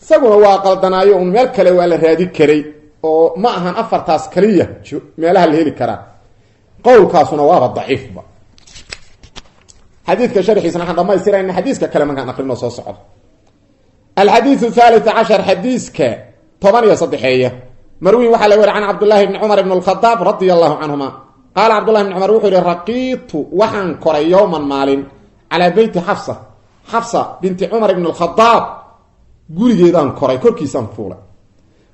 isaguna waa qaldanaayo, un meel kale waa la raadi karay oo ma ahan afartaas kaliya meelaha la heli karaa. Qowlkaasuna waaba daciifba. Xadiidka sharxiisna waxaan dhamaystirayna xadiiska kale markaan aqrino soo socdo. Alxadiidu thalith cashar, xadiiska 13-eeya, marwiin waxaa laga wari can cabdullahi bni cumar ibn alkhadaab radia allahu canhuma. Qaala cabdullahi bni cumar wuxuu yihi: raqiitu, waxaan koray, yowman maalin calaa beyti Xafsa, Xafsa binti Cumar ibn alkhadaab gurigeedaan koray, korkiisaan fuulay.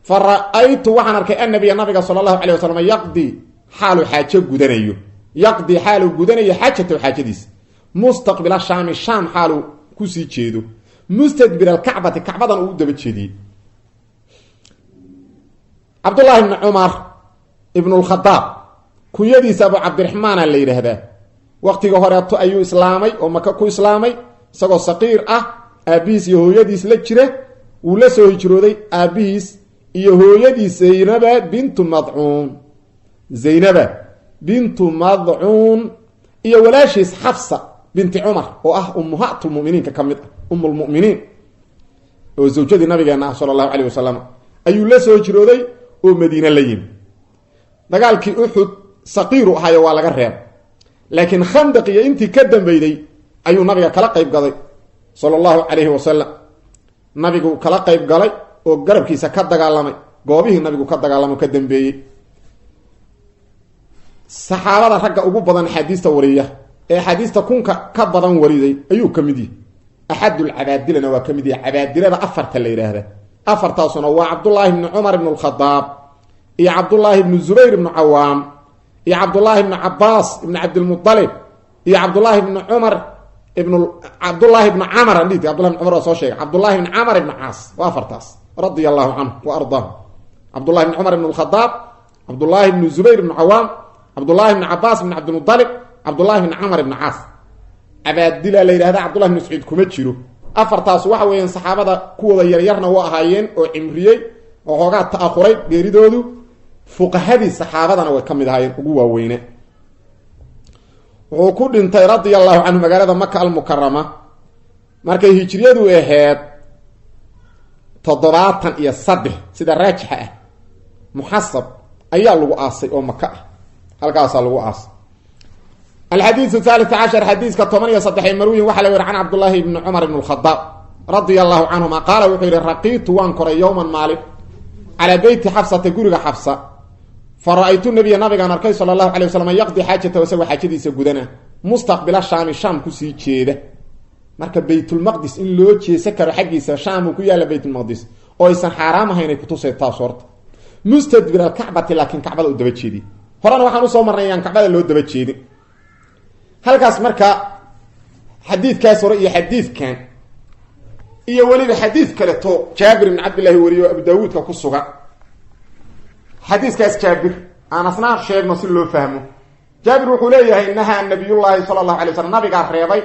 Fa ra-aytu, waxaan arkay, annabiya, nabiga, sala allahu alay wasalam, yaqdi, xaaluu xaajo gudanayo, yaqdi, xaaluu gudanayo, xaajatahu, xaajadiisa, mustaqbila shaami, shaam xaaluu kusii jeedo, mustadbir alkacbati, kacbadan uu u daba jeediyey. Cabdullaahi bni Cumar ibn lkhadaab, kunyadiisa Abu Cabdiraxmaana la yidhaahdaa. Waqtiga horeeto ayuu islaamay oo Maka ku islaamay isagoo saqiir ah, aabbihiis iyo hooyadiis la jira. Wuu la soo hijrooday aabbihiis iyo hooyadiis Zaynaba bintu Madcuun, Zaynaba bintu Madcuun, iyo walaashiis Xafsa binti Cumar oo ah ummuhaatulmuminiinka ka mid ah, ummulmuminiin oo zawjadii nabigeena ah sala allahu calayh wasalam, ayuu la soo hijrooday oo Madiine la yimi. Dagaalkii Uxud saqiiru ahayo waa laga reebay, laakiin Khandaq iyo intii ka dambeyday ayuu nabiga kala qayb galay sala allahu calayhi wasalam. Nabigu kala qayb galay oo garabkiisa ka dagaalamay, goobihii nabigu ka dagaalamo ka dambeeyey. Saxaabada ragga ugu badan axaadiista wariya ee axaadiista kunka ka badan wariday ayuu ka mid yahay. Axadulcabaadilana waa ka mid yahay, cabaadilada afarta la yidhaahda. Afartaasuna waa Cabdullaahi bni Cumar ibn alkhadaab. Iyo Cabdullaahi ibnu Zubayr ibnu Cawaam, iyo Cabdullaahi ibnu Cabaas ibnu Cabdilmualib, iyo Cabdullaahi ibnu Cumar ibn Cabdullaahi ibnu Camar aan dhihi, Cabdullahi ibn Cumar waa soo sheegay, Cabdullahi ibn Camar ibn Caas. Waa afartaas, radia allahu canhu wa ardaahu. Cabdullahi ibn Cumar ibn Lkhadaab, Cabdullaahi ibnu Zubayr ibnu Cawaam, Cabdullaahi ibn Cabaas ibn Cabdilmualib, Cabdullahi ibn Camar ibn Caas. Cabaadila la yidhahda, Cabdullahi ibn Mascuud kuma jiro. Afartaas waxa weeyaan saxaabada kuwooda yaryarna wa ahaayeen oo cimriyey oo hoogaa ta'ahuray geeridoodu, fuqahadii saxaabadana way ka mid ahaayeen ugu waaweyne. Wuxuu ku dhintay, radia allahu canhu, magaalada Maka Almukarama markay hijriyadu ahayd 73, sida raajixa ah. Muxasab ayaa lagu aasay oo Maka ah, halkaasaa lagu aasay. Alxadiiu thalith cashar, xadiiska 13 ee marwiyin, waxaa la weri can Cabdullaahi ibni Cumar ibn Lkhadaab, radia allahu canhuma, qaala wuxuu yihi: raqiitu, waan koray, yowman maalin, calaa beyti Xafsata, guriga Xafsa. Fa ra-aytu nabiya, nabigaan arkay, sala allahu alay waslam, yaqdi xaajatahu, isagoo xaajadiisa gudana, mustaqbila Shaami, Shaam kusii jeeda. Marka Baytulmaqdis in loo jeesa karo xaggiisa, Shaam uu ku yaalla Baytulmaqdis, oo aysan xaaraam ahaynay kutusay taas horta. Mustadbir alkacbati, laakiin kacbada u daba jeedi. Horena waxaan usoo marnay yaan kacbada loo daba jeedin halkaas. Marka xadiidkaas hore iyo xadiidkan iyo weliba xadiid kaleto Jaabir ibn Cabdillahi wariyo, Abu Daawuudka ku sugan, xadiiskaas Jaabir aan asnaa sheegno si loo fahmo. Jaabir wuxuu leeyahay: nahaa nabiyullaahi sala allahu alay slam, nabigaa reebay,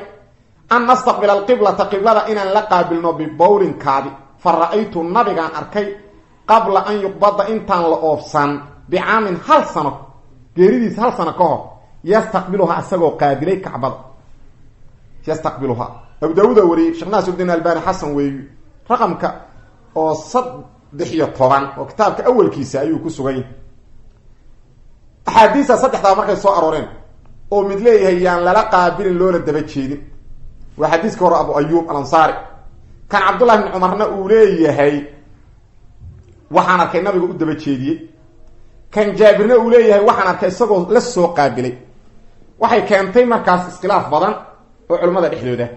an nastaqbila alqiblata, qiblada inaan la qaabilno, bibowlin, kaadi. Fa ra-aytu, nabigaan arkay, qabla an yuqbada, intaan la oofsan, bicaamin, hal sano, geeridiis hal sano ka hor, yastaqbiluhaa, isagoo qaabilay kacbada. Yastaqbiluhaa, Abu Daawuuda wariyey, Sheekh Naasiruddiin Albani xasan weeyu, raqamka oo 13 oo kitaabka awalkiisa ayuu ku sugan yahay. Axaadiista saddexdaa markay soo arooreen oo mid leeyahay yaan lala qaabilin loona daba jeedin, waa xadiiska hore Abu Ayuub Alansaari. Kan Cabdullahi bni Cumarna uu leeyahay waxaan arkay nabiga u daba jeediyey. Kan Jaabirna uu leeyahay waxaan arkay isagoo la soo qaabilay. Waxay keentay markaas iskhilaaf badan oo culimmada dhexdooda.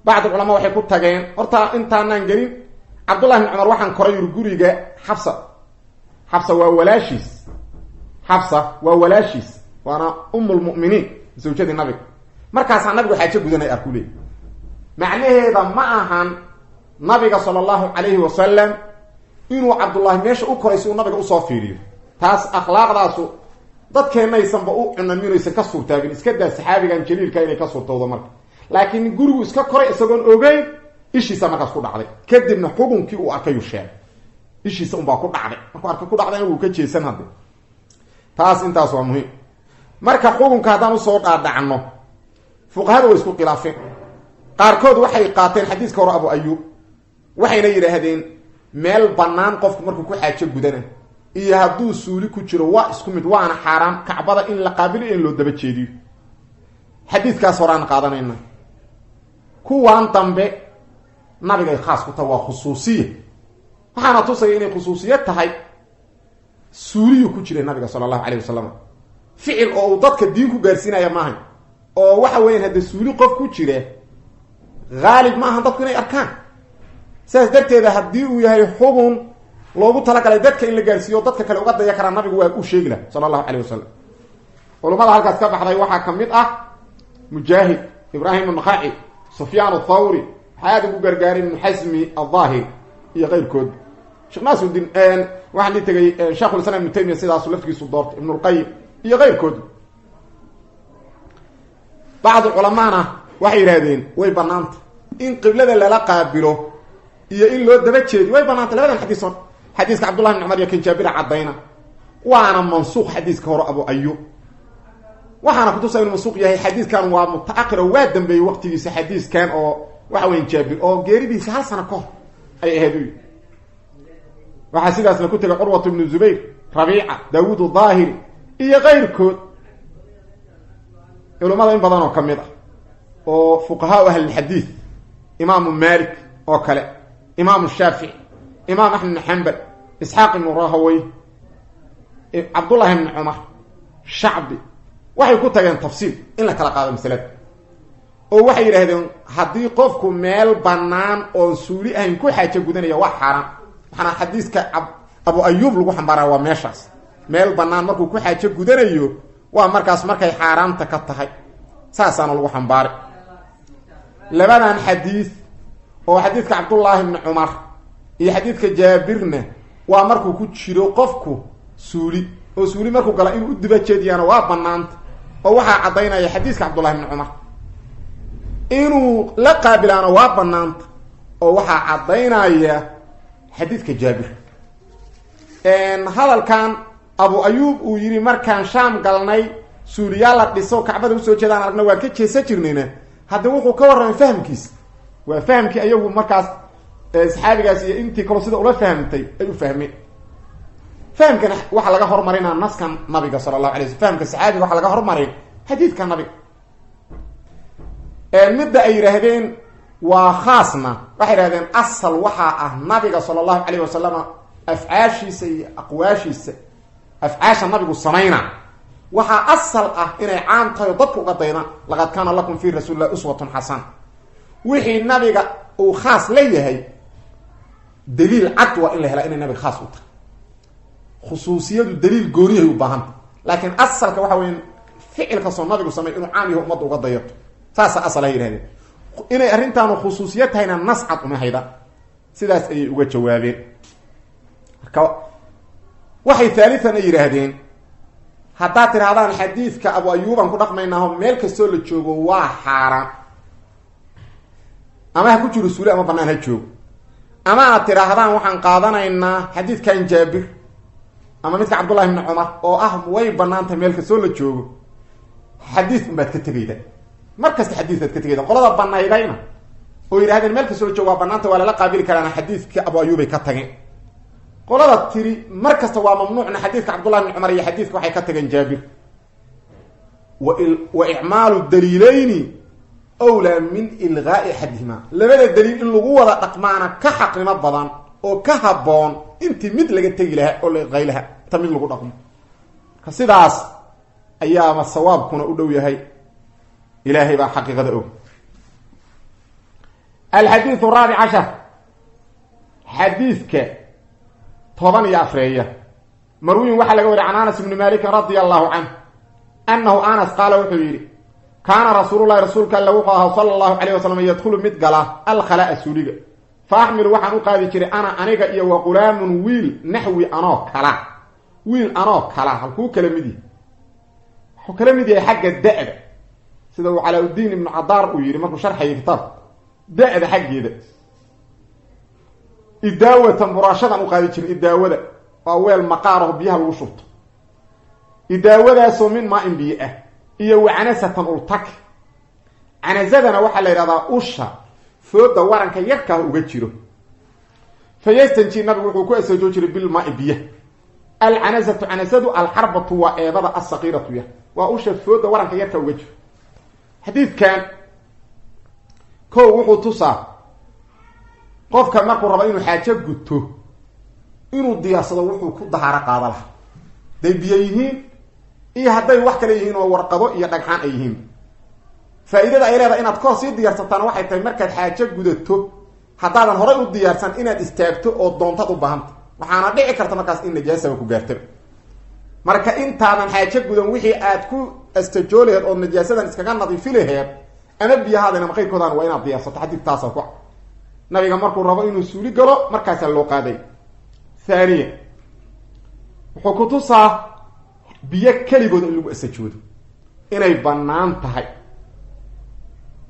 Bacdi culamaa waxay ku tageen, horta intaanaan gelin, Cabdullahi bni Cumar waxaan koray yuri guriga Xafsa. Xafsa waa walaashiis, Xafsa waa walaashiis, waana Umulmu'miniin, zawjadii nabiga. Markaasaa nabigu xaajo gudanay arku leey. Macnaheeda ma ahan nabiga sala allahu calayhi wasalam inuu Cabdullaahi meesha u koray si uu nabiga usoo fiiriyo. Taas akhlaaqdaasu dadkeennaysanba u cunan, minaysan ka suurtaabin, iska daa saxaabigan jaliilka inay ka suurtowdo. Marka laakiin gurigu iska koray isagoon ogeyn, ishiisa markaas ku dhacday, kadibna xukunkii uu arkayuu sheegay. Ishiisa unbaa ku dhacday, markuu arkay ku dhacdayna wuu ka jeesan hadde. Taas intaas waa muhiim. Marka xukunka haddaan usoo dhaadhacno, fuqahada way isku khilaafeen. Qaarkood waxay qaateen xadiiska hore Abu Ayuub, waxayna yidhaahdeen meel bannaan qofku markuu ku xaajo gudana iyo hadduu suuli ku jiro waa isku mid, waana xaaraam kacbada in la qaabilo in loo daba jeediyo. Xadiidkaas horaan qaadanayna. Kuwan dambe nabigay khaas ku tahay, waa khusuusiya. Waxaana tusaya inay khusuusiya tahay suuliyu ku jiray nabiga sala allahu calayh wasalam, ficil oo uu dadka diin ku gaarsiinaya maahay. Oo waxa weyan hadde suuli qof ku jira haalib ma ahan dadku inay arkaan. Sidaas darteeda haddii uu yahay xubun loogu talagalay dadka in la gaarsiiyo, dadka kale uga daya karaa, nabigu waa u sheegi laha sala allahu calayh wasalam. Culamada halkaas ka baxday waxaa ka mid ah Mujaahid, Ibraahim Annakhaci, Sufyaan Athawri, waxaa aada ugu gargaaray Ibnu Xasmi Aldaahir iyo keyrkood. Sheekh Naasiruddiin, waxaan dii tegay, Sheikhul Islam Ibnu Taymiya sidaasu laftigiisu doortay, Ibnulqayim iyo keyrkood. Bacdi culamaana waxay yidhahdeen way banaanta in qiblada lala qaabilo iyo in loo daba jeediyo, way banaanta. Labadan xadiis hor, xadiiska Cabdullahi bn Cumar iyo kan Jaabira caddayna, waana mansuuq xadiiska hore Abu Ayub. Waxaana kutusa inuu mansuuq yahay xadiiskan waa mutaaqir oo waa dambeeyey waqtigiisa xadiiskan, oo waxa weya Jaabir oo geeridiisa hal sano ka hor ay ahayd u. Waxaa sidaasna ku tegay Curwat ibnu Zubayr, Rabiica, Daawuud Daahiri iyo keyrkood, culamada in badan oo ka mid ah oo fuqahaa ahlilxadiid, imaamu Malik oo kale, imaamu Shaafici, imaam Axmed ibn Xambal, Isxaaq ibnu Rahawey, Cabdullahi ibni Cumar, Shacbi, waxay ku tageen tafsiil in la kala qaado masalada, oo waxay yidhaahdeen haddii qofku meel bannaan oon suuli ahayn ku xaajo gudanaya waa xaaraan. Waxaana xadiiska Abu Ayuub lagu xambaaraa waa meeshaas, meel bannaan markuu ku xaajo gudanayo, waa markaas markay xaaraamta ka tahay, saasaana lagu xambaaray. Labadan xadiid oo xadiidka Cabdullaahi bni Cumar iyo xadiidka Jaabirna waa markuu ku jiro qofku suuli, oo suuli markuu gala inuu u diba jeediyaana waa banaanta, oo waxaa caddaynaya xadiiska Cabdullahi bni Cumar. Inuu la qaabilaana waa banaanta, oo waxaa caddaynaya xadiidka Jaabir. Hadalkan Abu Ayuub uu yidhi markaan Shaam galnay suuliyaal la dhiso Kacbada usoo jeedaan aragna waan ka jeesa jirnayna, hadda wuxuu ka warramay fahamkiisa, waa fahamkii ayagu markaas saxaabigaas iyo intii kaloo sida ula fahamtay ay u fahmeen. Fahamkana waxaa laga hormarinaa naskan nabiga sala allahu alay sl. Fahamka saxaabiga waxaa laga hormarin xadiidka nabiga. Midda ay yidhaahdeen waa khaasna, waxay yidhahdeen asal waxaa ah nabiga sala allahu calayh wasalama afcaashiisa iyo aqwaashiisa. Afcaasha nabigu samayna waxaa asal ah inay caam tahay oo dadka uga daydaan: laqad kaana lakum fi rasuulillahi uswatun xasana. Wixii nabiga uu khaas la yahay, daliil cad waa in la helaa inay nabiga khaas u tahay. Khusuusiyadu daliil gooniyahay u baahanta, laakiin asalka waxa weya ficil kastoo nabigu samey inuu caam yaho, ummadda uga dayato, saasa asal ay yihahdeen. Inay arrintaanu khusuusiya tahayna nas cad uma hayda, sidaas ayay uga jawaabeen. Marka waxay thaalithan ay yidhaahdeen, haddaad tidhahdaan xadiidka Abu Ayuubaan ku dhaqmaynaaho meel kastoo la joogo waa xaaraan, ama ha ku jiro suuli ama banaan ha joogo, ama aad tidhaahdaan waxaan qaadanaynaa xadiidkan Jaabir ama midka Cabdullahi bni Cumar oo ah way banaantahay meel kastoo la joogo, xadiis unbaad ka tegayda. Mar kasta xadiisaad ka tegayda. Qolada banaydayna oo yidhahdeen meel kastoo la joogo waa banaanta, waa lala qaabili karaana, xadiidka Abu Ayuubay ka tageen. Qolada tiri mar kasta waa mamnuucna, xadiidka Cabdullahi bni Cumar iyo xadiidka waxay ka tageen Jaabir. Wa icmaalu daliilayni wlaa min ilgaai axadihima. Labada daliil in lagu wada dhaqmaana ka xaqnimo badan oo ka habboon intii mid laga tegi lahaa oo la ilqay lahaa inta mid lagu dhaqmo. Marka sidaas ayaaba sawaabkuna u dhow yahay, Ilaahay baa xaqiiqada og. Alxadiidu raabic cashar, xadiidka 14-eeya, marwiyin waxaa laga wariy can Anas ibni Malikin radia allahu canh annahu Anas qaala, wuxuu yidhi: kaana rasuululahi, rasuulka alle wuxuu ahaa sala allahu calayh wasalam yadkhulu mid gala alkhalaa, suuliga. Fa axmilu, waxaan u qaadi jiray, ana aniga iyo wa qulaamun, wiil, naxwi, anoo kala, wiil anoo kala. Halkuu kala mid yahay? Wuxuu kala mid yahay xagga da-da, sida uu Calaa-uddiin ibnu Cadaar uu yidhi markuu sharxayay kitaabka, da-da xaggeeda. Idaawatan, buraashadan u qaadi jiray. Idaawada waa weel maqaaraho biyaha lagu shubto. Idaawadaasoo min maa-in, biyo ah, iyo wa canasatan, ultak. Canasadana waxaa la yidhahdaa usha fooda waranka yarkaah uga jiro. Fa yastanji, nabigu wuxuu ku asajoo jiray bilmaai, biyaha. Alcanasatu, canasadu, alxarbatu, waa eebada, asaqiiratu yar, waa usha fooda waranka yarka uga jiro. Xadiidkan ko wuxuu tusaa qofka markuu rabo inuu xaajo guto inuu diyaarsado wuxuu ku dahaaro qaada laha, hadday biyo yihiin iyo hadday wax kale yihiin oo warqado iyo dhagxaan ay yihiin. Faa-iidada ay leedahay inaad kahor sii diyaarsataana waxay tahay markaad xaajo gudato, haddaadan horay u diyaarsan, inaad istaagto oo doontaad u baahanta, waxaana dhici karta markaas in najaasaba ku gaartaba. Marka intaadan xaajo gudan wixii aad ku astajoo laheed ood najaasadan iskaga nadiifi laheed, ama biyahaadin ama qayrkoodaan, waa inaad diyaarsato. Xadiid taasa ku nabiga markuu rabo inuu suuli galo markaasaa loo qaaday. Thaaniya, wuxuu ku tusaa biyo keligooda in lagu astajoodo inay bannaan tahay,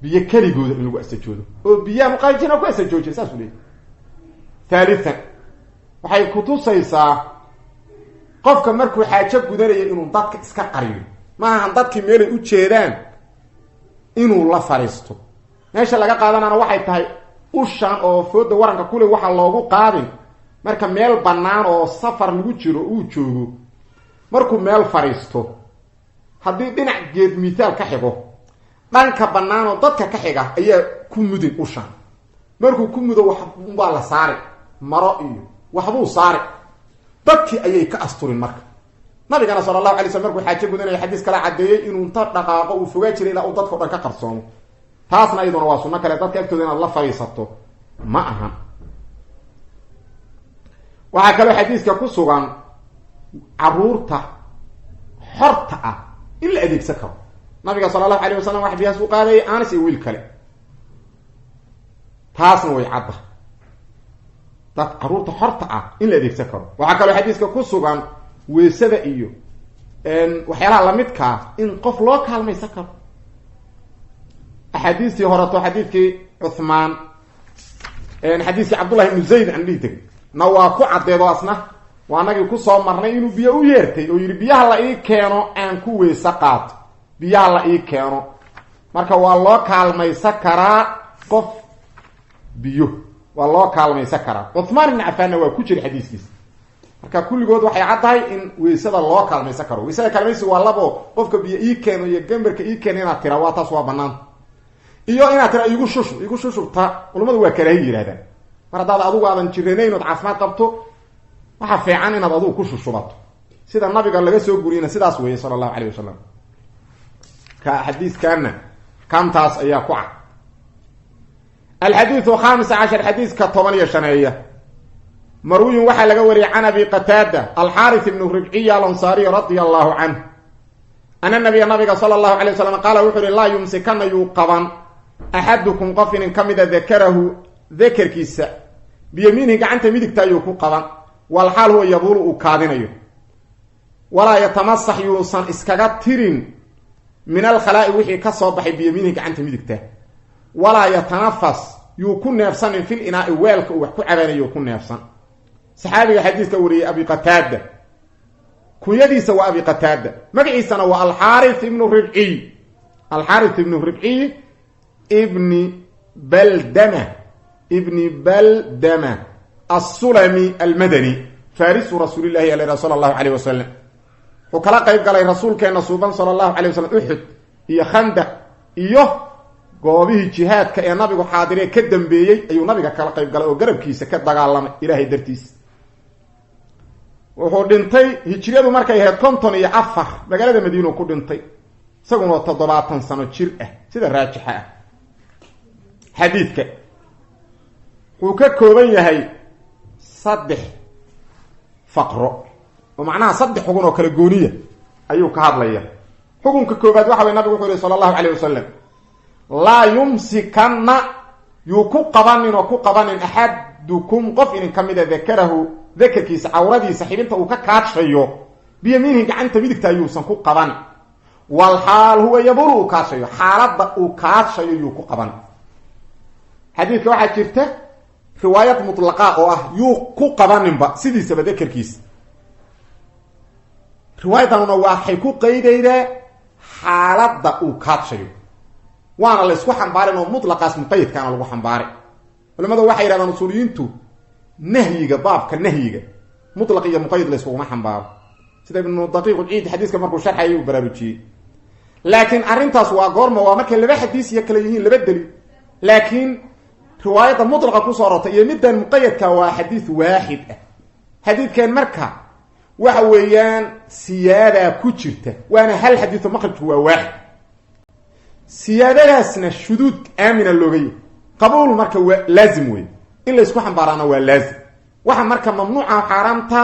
biyo keligooda in lagu astajoodo oo biyaha muqaajina ku astajoojira, saasuu leeyay. Thalithan, waxay kutusaysaa qofka markuu xaajo gudanayo inuu dadka iska qariyo. Maahan dadkii meelay u jeedaan inuu la fariisto. Meesha laga qaadanana waxay tahay ushan oo fooda waranka kule waxaa loogu qaadin marka meel bannaan oo safar lagu jiro uu joogo. Markuu meel fariisto, haddii dhinac geed mithaal ka xigo, dhanka bannaan oo dadka ka xiga ayaa ku mudin ushan. Markuu ku mudo, waxbaa la saari, maro iyo waxbuu saari, dadkii ayay ka asturin. Marka nabigana sala allahu alay slam markuu xaajo gudanaya, xadiis kala caddeeyey inuu inta dhaqaaqo uu fogaa jiray ilaa uu dadka o dhan ka qarsoomo. Taasna iyaduna waa sunno kale. Dadka agtooda inaad la fadhiisato ma ahan. Waxaa kaloo xadiiska ku sugan caruurta xorta ah in la adeegsan karo. Nabiga sala allahu alayh wasalam wax biyahaas u qaadayay Anas iyo wiil kale, taasna way cadda, dad caruurta xorta ah in la adeegsan karo. Waxaa kaloo xadiiska ku sugan weesada iyo waxyaalaha lamidkaa in qof loo kaalmaysan karo. Axaadiistii horeto, xadiidkii Cuthmaan, xadiiskii Cabdullahi ibnu Zayd aan dhihi tegay na waa ku caddeedo, asna waa nagii kusoo marnay inuu biyo u yeertay oo yidhi biyaha la ii keeno aan ku weyse qaato, biyaha la ii keeno. Marka waa loo kaalmaysan karaa qof biyo, waa loo kaalmaysan karaa. Cuthmaan ibni Cafaanna waa ku jira xadiiskiisa. Marka kulligood waxay caddahay in weysada loo kaalmaysan karo. Weysada kaalmaysiga waa labo: qofka biyo ii keeno iyo gambarka ii keeno inaad tira, waa taas, waa banaanta, iyo inaad tira igu shushub. Igu shushubta culamadu waa karaahi yidhahdaan. Mar haddaad adigu aadan jiranayn ood caafimaad qabto, waxaa fiican inaad adigu ku shushubato, sida nabiga laga soo guriyena sidaas weeye sala allahu alayh wasalam. Ka xadiiskaana kantaas ayaa ku cad. Alxadiidu 15, xadiiska 15eeya, marwiyun waxaa laga wariyay can Abi Qataada Alxaaris ibnu Ribciya Alansaariy radia allahu canh ana nabiya, nabiga sala allahu alay waslam, qaala wuxu uhi: laa yumsikana, yuu qaban, axadukum, qof inin ka mida, dakarahu, dakarkiisa, biyamiinihi, gacanta midigta ayuu ku qaban, walxaal huwa yabuulu, uu kaadinayo. Walaa yatamasax, yuusan iskaga tirin, min alkhalaa'i, wixii ka soo baxay, biyamiinihi, gacanta midigta. Walaa yatanafas, yuu ku neefsanin, fil inaai, weelka uu wax ku cabanayo ku neefsan. Saxaabiga xadiiska wariyey Abi Qataada, kunyadiisa waa Abi Qataada, magaciisana waa Alxaarith ibnu Ribciy, Alxaarith ibnu Ribciy ibni Baldama, ibni Baldama Assulami Almadani, farisu rasuulillahi al sala allahu alayh wasalam. Wuxuu kala qayb galay rasuulkeena suuban sala allahu alay wasalam Uxud iyo Khandaq iyo goobihii jihaadka ee nabigu xaadiree ka dambeeyey ayuu nabiga kala qayb galay oo garabkiisa ka dagaalamay Ilaahay dartiis. Wuxuu dhintay hijriyadu markay ahayd 54, magaalada Madiinu ku dhintay, isaguna 70 sano jir ah sida raajixa ah. Xadiidka wuxuu ka kooban yahay saddex faqro, oo macnaha saddex xugun oo kala gooniya ayuu ka hadlaya. Xukunka koobaad waxa way, nabigu wuxuu yihi sala allahu calayh wasalam: laa yumsikanna, yuu ku qabanin oo ku qabanin, axadukum, qof inin ka mida, dakarahu, dakarkiisa, cawradiisa, xibinta uu ka kaadshayo, biyamiinihi, gacanta midigta ayuusan ku qaban, walxaal huwa yabulu, uu kaadshayo, xaaladda uu kaadshayo yuu ku qaban. Xadiidka waxaa jirta riwaayad mutlaqa oo ah yuu ku qabaninba sidiisaba dakarkiisa. Riwaayadanuna waxay ku qaydaydaa xaaladda uu kaadshayo, waana la isku xambaarin oo mutlaqaas muqayadkaana lagu xambaaray. Culimadu waxay yidhahdaan, usuuliyiintu, nahyiga, baabka nahyiga, mutlaq iyo muqayad la yskuguma xambaaro, sida Ibnu Daqiiq Ulciid xadiiska markuu sharxayay uu baraarujiyey. Laakiin arrintaas waa goorma? Waa markay laba xadiis iyo kale yihiin, laba daliil. Laakiin riwaayadda mutlaqa kusoo arortay iyo middan muqayadka waa xadiis waaxid ah. Xadiidkan marka waxa weeyaan siyaadaa ku jirta, waana hal xadiiso, maqrajku waa waaxid, siyaadadaasna shuduud aamina looga yahy, qabuul marka waa laazim wey, in laysku xambaaraana waa laazim. Waxa marka mamnuuca, xaaraamta,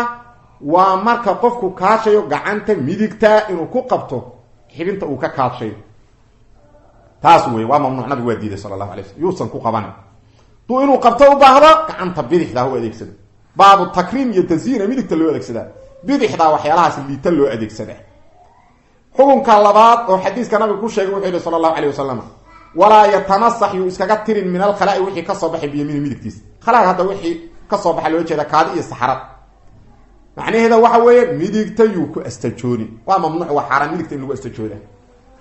waa marka qofku kaashayo gacanta midigta inuu ku qabto xibinta uu ka kaadshayo, taas wey waa mamnuuc. Nabigu waa diiday sala allahu alay slam, yuusan ku qabanin. Duu inuu qabto u baahdo, gacanta bidixda u adeegsado. Baabu takriim iyo tasyiina midigta loo adeegsadaa, bidixdaa waxyaalahaas liita loo adeegsadaa. Xukunka labaad oo xadiiska nabigu ku sheegay, wuxuu yihi sala allahu alayh wasalam: walaa yatamasax, yuu iskaga tirin, min alkhalaa'i, wixii kasoo baxay, biyamiini, midigtiisa. Khalaaga hadda wixii kasoo baxa loola jeeda kaadi iyo saxarad. Macnaheeda waxa weeye midigta yuu ku astajoonin, waa mamnuuc, waa xaaraan midigta in lagu astajooda,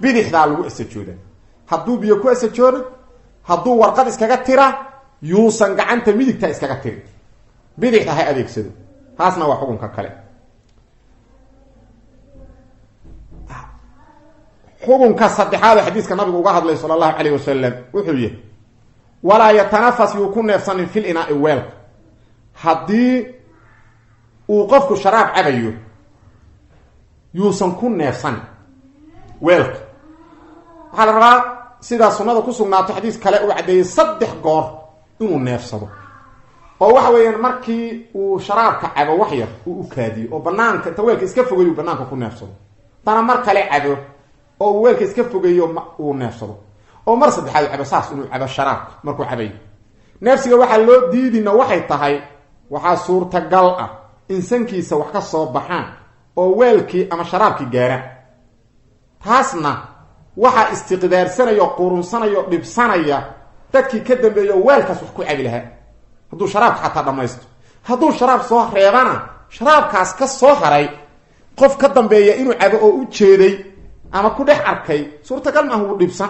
bidixdaa lagu astajooda. Hadduu biyo ku astajooda, hadduu warqad iskaga tira, yuusan gacanta midigta iskaga tirin, bidixda ha adeegsado. Taasna waa xukunka kale. Xukunka saddexaad oo xadiiska nabigu uga hadlay sala allahu calayh wasalam wuxuu yihi: walaa yatanafas, yuu ku neefsanin, fil inaai, weelka. Haddii uu qofku sharaab cabayo, yuusan ku neefsanin weelka. Waxaa la rabaa, sidaa sunnada ku sugnaato, xadiis kale uu caddeeyey, saddex goor inuu neefsado. Oo waxa weeyaan markii uu sharaabka cabo wax yar uu u kaadiyo oo banaanka inta weelka iska fogeeyo banaanka ku neefsado, dana mar kale cabo oo uu weelka iska fogeeyo uu neefsado, oo mar saddexaad cabo, saas inuu cabo sharaabka. Markuu cabayo neefsiga waxaa loo diidina waxay tahay waxaa suurtagal ah in sankiisa wax ka soo baxaan oo weelkii ama sharaabkii gaaraan. Taasna waxaa istiqdaarsanaya o qurunsanaya o dhibsanaya dadkii ka dambeeya oo weelkaas wax ku cabi lahaa. Hadduu sharaabka xataa dhammaysto, hadduu sharaab soo reebana, sharaabkaas ka soo haray qof ka dambeeya inuu cabo oo u jeeday ama ku dhex arkay suurtagal maaha, wuu dhibsan.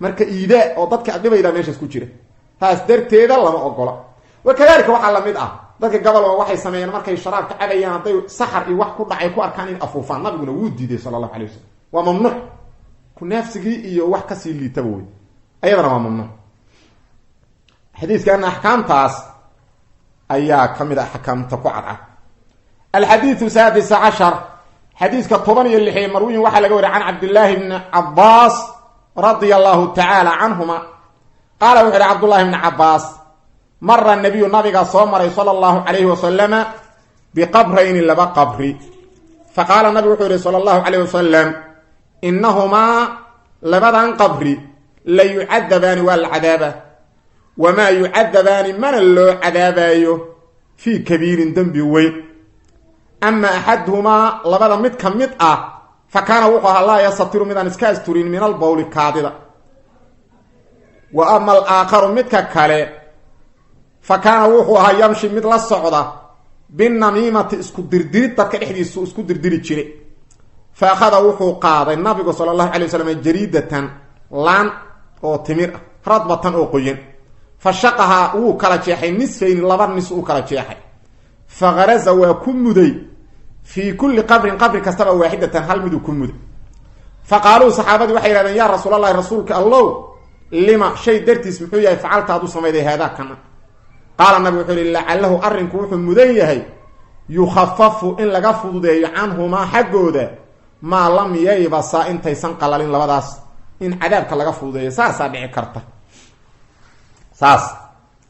Marka iidaa oo dadka ad dhibaydaa meeshaas ku jira, taas darteeda lama ogola. Wa kadalika waxaa lamid ah dadka gobolba waxay sameeyeen markay sharaabka cabayaan hadday saxar iyo wax ku dhacay ku arkaan in afuufaan. Nabiguna wuu diiday sala allahu alay wasalam, waa mamnuuc. Ku neefsigii iyo wax kasii liitaba wey, ayadana waa mamnuuc. Xadiiskana axkaamtaas ayaa ka mid ah axkaamta ku cadcad. Alxadiidu saadis cashar, xadiiska 16, marwiyin waxaa laga wariy can Cabdillaahi bni Cabaas radia allahu tacaala canhuma. Qaala wuxu uhi Cabdullahi bni Cabaas: mara nabiyu, nabiga soo maray, sala allahu calayhi wasalama, biqabrayni, laba qabri. Fa qaala, nabigu wuxuu yihi sala allahu calayh wasalam: innahumaa, labadan qabri, la yucadabaani, waa la cadaaba, wamaa yucadabaani, mana loo cadaabaayo, fii kabiirin, dembi weyn. Ama axaduhumaa, labada mid ka mid ah, fa kaana, wuxuu ahaa, laa yastatiru, midaan iska asturin, min albawli, kaadida. Wa ama alaakharu, midka kale, fa kaana, wuxuu ahaa, yamshi, mid la socda, binamiimati, isku dirdirid, dadka dhexdiisu isku dirdiri jiray. Fa akhada, wuxuu qaaday nabigu sala allahu alay waslam jariidatan, laan oo timir ah, radbatan, oo qoyan. Fa shaqahaa, wuu kala jeexay, nisfayni, laba nis uu kala jeexay. Fa kharaza, waa ku muday, fii kulli qabrin, qabri kastaba, waaxidatan, hal miduu ku muday. Fa qaaluu, saxaabadii waxay yihahdeen: yaa rasuulallahi, rasuulka allow, lima shay dartiis muxuu yahay facalta, aad u samayday, haadaa kana? Qaala, nabi wuxuu yihi: lacalahu, arrinku wuxuu mudan yahay, yukhafafu, in laga fududeeyo, canhumaa, xaggooda, maa lam yaybasa, intaysan qalalin labadaas, in cadaabka laga fududeeyo saasaa dhici karta, saas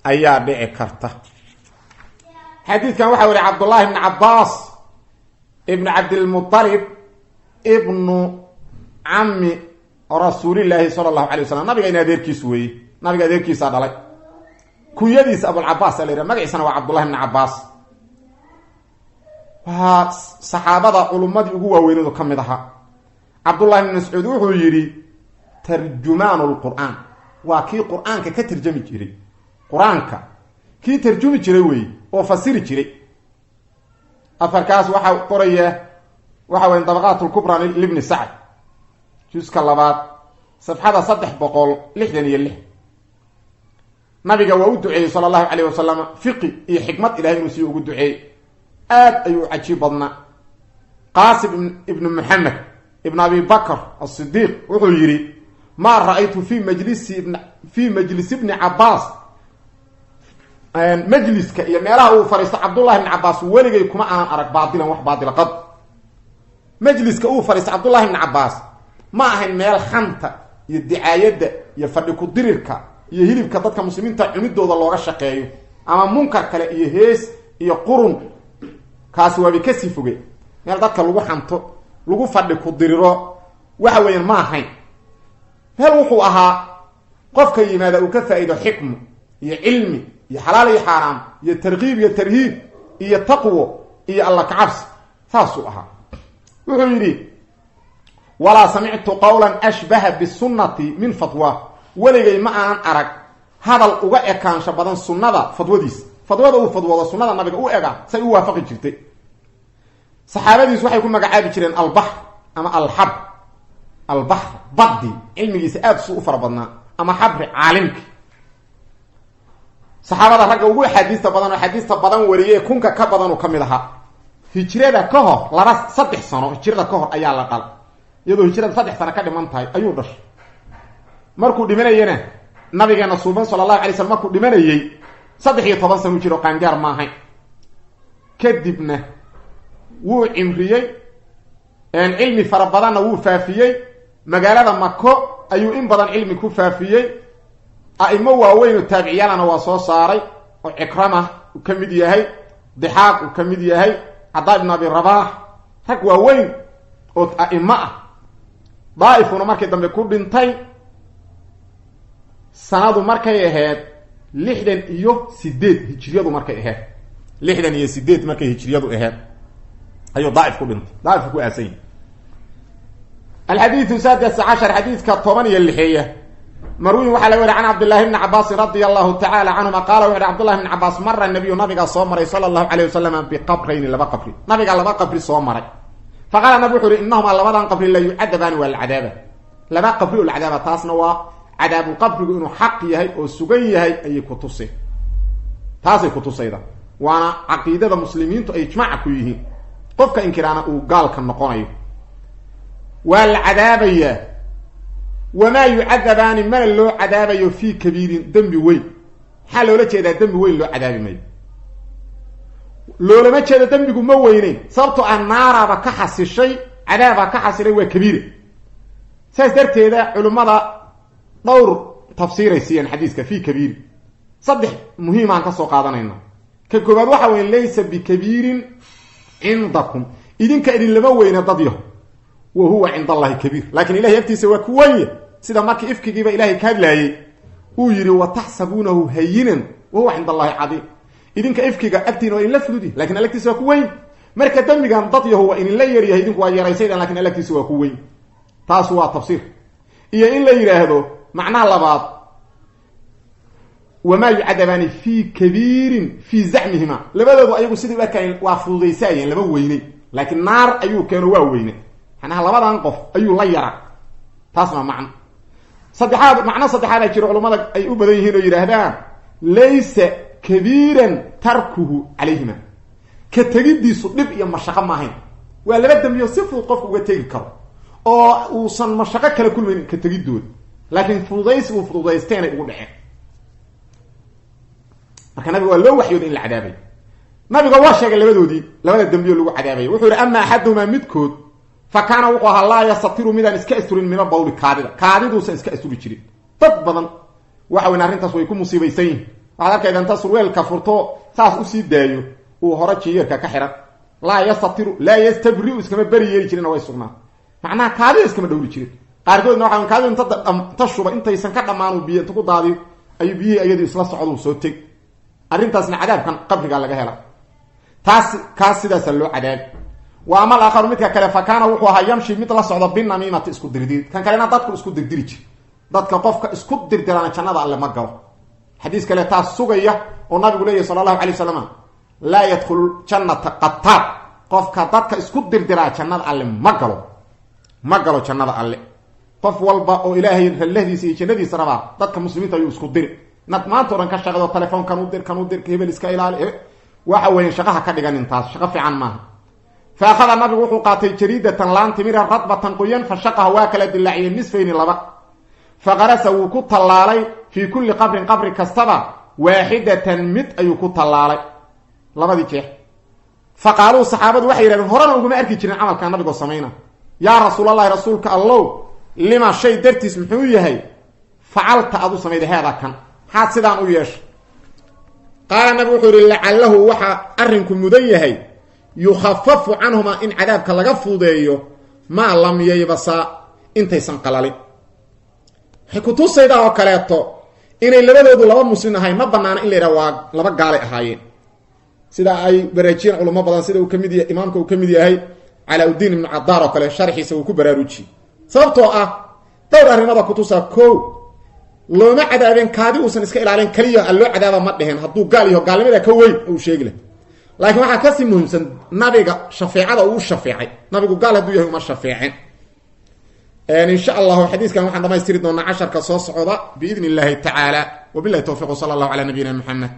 ayaa dhici karta. Xadiidkan waxaa wariy Cabdullaahi ibni Cabaas ibnu Cabdilmualib ibnu cammi rasuulillaahi sala allahu alay waslam. Nabiga in adeerkiis weeye, nabiga adeerkiisaa dhalay. Kunyadiisa Abulcabaas a la yhaha, magaciisana waa Cabdullahi ibni Cabaas. Waa saxaabada culummadii ugu waaweyneedu ka mid ahaa. Cabdullahi ibni Mascuud wuxuu yidhi: tarjumaanu lqur'aan, waa kii qur-aanka ka tarjami jiray, qur-aanka kii tarjumi jiray weeye oo fasiri jiray. Afarkaas waxaa qoraya waxa weya Dabaqaat lkubra libni Sacd, juska labaad, safxada 366. Nabiga waa u duceeyey sala allahu calayh wasalam, fiqi iyo xikmad ilahay inuu sii ugu duceeyey. Aad ayuu u cajiib badnaa. Qaasim ibnu Maxamed ibn Abi Bakr Asidiiq wuxuu yidhi: maa ra-aytu fi majlisi fii majlisi bni Cabaas, majliska iyo meelaha uu fadhiisto Cabdullahi bni Cabaas weligay kuma aanan arag, baadilan, wax baadila qad. Majliska uu fadhiisto Cabdullahi bni Cabaas ma ahayn meel xanta iyo dicaayadda iyo fadhi ku-dirirka iyo hilibka dadka muslimiinta cunidooda looga shaqeeyo ama munkar kale iyo hees iyo qurun, kaasi waabay kasii foge. Meel dadka lagu xanto, lagu fadhi ku diriro waxa weeyaan ma ahayn. Meel wuxuu ahaa qofka yimaada uu ka faa'iido xikmo iyo cilmi iyo xalaal iyo xaaraam iyo tarkiib iyo tarhiib iyo taqwo iyo alla kacabsi, saasuu ahaa. Wuxuu yidhi: walaa samictu qawlan ashbaha bisunnati min fatwa, weligay ma aanan arag hadal uga ekaansho badan sunnada fadwadiisa. Fadwada uu fadwoodo sunnada nabiga u ega say u waafaqi jirtay. Saxaabadiisu waxay ku magacaabi jireen albaxr ama alxabr. Albaxr, baddi, cilmigiisa aada suu u fara badnaa, ama xabri, caalimki. Saxaabada ragga ugu axaadiista badan oo axaadiista badan wariyey, kunka ka badan uu ka mid ahaa. Hijrada ka hor 2-3 sano, hijrada ka hor ayaa la dhalay. Iyadoo hijrada 3 sano ka dhiman tahay ayuu dhashay. Markuu dhimanayena, nabigeena suuban sala allahu alay slam markuu dhimanayey 13 sano u jiro, qaangaar ma ahayn. Kadibna wuu cimriyey, cilmi fara badanna wuu faafiyey. Magaalada Mako ayuu in badan cilmi ku faafiyey. A'imo waaweyn oo taabiciyaalana waa soo saaray. Oo Cikrama uu ka mid yahay, Dixaaq uu ka mid yahay, Cadaa ibn Abi Rabaax, rag waaweyn oo a'imo ah. Daaifuna markii dambe ku dhintay sanadu markay ahayd 68 hijriyadu, markay ahayd 68 markay hijriyadu ahayd ayuu daaif ku dhintay, daaifku ku aasan yahy. Alxadiidu saadis cashar, xadiidka 16eeya, marwiin waxaa laga wariy can Cabdillahi bni Cabaasin radia allahu tacala canhuma, qaala wuxu uhi Cbdullahi bni Cabaas: mara nabiyu, nabigaa soo maray, sala allahu alayh wasalam, biqabrayni, laba qabri. Nabigaa laba qabri soo maray. Fa qaala nabig wuxu uhi: innahumaa, labadan qabri, la yucadabaani, waa la cadaaba. Laba qabri oo la cadaaba, taasna waa cadaabulqabrigu inuu xaq yahay oo sugan yahay ayay kutusi, taasay kutusayda. Waana caqiidada muslimiintu ay ijmaaca ku yihiin, qofka inkiraana uu gaalka noqonayo. Waa la cadaabayaa. Wamaa yucadabaani, mana loo cadaabayo, fii kabiirin, dembi weyn. Maxaa loola jeedaa dembi weyn loo cadaabi mayo? Loolama jeedo dembigu ma weyneyn, sababtoo ah naaraaba ka xasishay, cadaabaa ka xasilay, waa kabiire. Saas darteeda culimmada dhowr tafsiiray siiyeen xadiiska fii kabiirin. Saddex muhiimaan ka soo qaadanayna. Ka koowaad waxa weya: laysa bikabiirin cindakum, idinka idin lama weyna dad yaho, wa huwa cinda Allahi kabiir, laakiin Ilahay agtiisa waa ku wenya. Sida markii ifkigiiba Ilahay ka hadlaayey uu yidhi: wataxsabuunahu hayinan wa huwa cinda Allahi cadiim. Idinka ifkiga agtiina waa idinla fududi, lakin alagtiisa waa ku weyn. Marka dembigan dad yaho waa idinla yaryahay, idinku waa yaraysaydaan, lakin alagtiisa waa ku weyn. Taas waa tafsiir. Iyo in la yidhaahdo macnaha labaad: wamaa yucadabaani fii kabiirin fii zacmihima, labadoodu ayagu siday u arkaayeen waa fududaysaayeen, lama weyney, laakiin naar ayuu keeno, waa weyne, macnaha labadan qof ayuu la yara. Taasna macno saddexaad. Macno saddexaadaa jiro, culamada ay u badan yihiin oo yidhaahdaan: laysa kabiiran tarkuhu calayhima, ka tegiddiisu dhib iyo mashaqo maahayn. Waa laba dembiyo si fudud qofku uga tegi karo oo uusan mashaqo kala kulmaynin ka tegiddooda, laakiin fududaysi uu fududaysteenay ugu dhaceen. Marka nabiga waa loo waxyooday in la cadaabay. Nabiga waa sheegay labadoodii, labada dembiyo lagu cadaabay. Wuxuu yihi: ama axaduhumaa, midkood, fa kaana, wuxuu ahaa, laa yastatiru, midaan iska asturin, min albawli, kaadida, kaadiduusan iska asturi jirin. Dad badan waxa weyn arrintaas way ku musiibaysan yihin. Waxaad arkayda inta surweelka furto saas usii daayo uu hore jiyeerka ka xihan. Laa yastatiru, laa yastabriu, iskama beri yeeli jirina way sugnaa, macnaha kaadida iskama dhowri jirin. Qaarkoodna waxa kaadidu inta shuba, intaysan ka dhammaan biyo inta ku daadiyo ayuu biyihii iyadii isla socduu soo teg. Arrintaasna cadaabkan qabrigaa laga hela. Taas kaas sidaasaa loo cadaabi. Wa ama alaakharu, midka kale, fa kaana, wuxuu ahaa, yamshi, mid la socdo, binamiimati, isku dirdir. Kan kalena dadku isku dirdiri jir. Dadka qofka isku dirdirana jannada Alle ma galo. Xadiis kale taas sugaya oo nabigu leeyahy sala allahu alay wasalam: laa yadkhulu jannata qataab. Qofka dadka isku dirdiraa jannada Alle ma galo, ma galo jannada Alle. Qof walba oo Ilaahay rallahdiisa iyo jannadiisa rabaa dadka muslimiinta ayuu isku diri. Nad maanta o dhan ka shaqado telefoonkan u dir, kan u dir, hebel iska ilaali, waxa weeye shaqaha ka dhiganin, taas shaqo fiican maaha. Fa akhada, nabigu wuxuu qaatay, jariidatan, laan timira, radbatan, qoyan, fa shaqaha, waa kala dilaaciyey, nisfayni, laba. Fa qarasa, wuu ku tallaalay, fii kulli qabrin, qabri kastaba, waaxidatan, mid ayuu ku tallaalay labadii jeex. Fa qaaluu, saxaabadu waxay yidhahdeen, horena uguma arki jirin camalkaa nabigoo samayna: yaa Rasuulallahi, rasuulka Allow, lima shay dartiis muxuu yahay facalta, aad u samayday, haadaa kan? Maxaad sidaan u yeeshay? Qaala, nabigu wuxuu yihi: lacalahu, waxaa arrinku mudan yahay, yukhafafu canhumaa, in cadaabka laga fududeeyo, maa lam yaybasaa, intaysan qalalin. Waxay kutusaydaa oo kaleeto inay labadoodu laba muslim ahayn. Ma banaana in la yidhaha waa laba gaalay ahaayeen, sida ay baraajiyeen culamo badan, sida uu kamid yahay imaamka uu ka mid yahay Calaa-udiin ibnu Cadaar oo kale, sharxiisa uu ku baraarujiyey. Sababtoo ah dhowr arrimada kutusaa: ko, looma cadaabeen kaadi uusan iska ilaalin kaliya a loo cadaaba ma dheheen hadduu gaal yaho, gaalnimada ka weyn uu sheegi lah. Laakiin waxaa kasii muhiimsan nabiga shafeecada uu u shafeecay. Nabigu gaal hadduu yahay uma shafeecen. Insha allahu xadiiskan waxaan dhamaystiri doonaa casharka soo socda biidni illahi tacaala. Wabillahi towfiq, sala allahu calaa nabiyina Muxamed.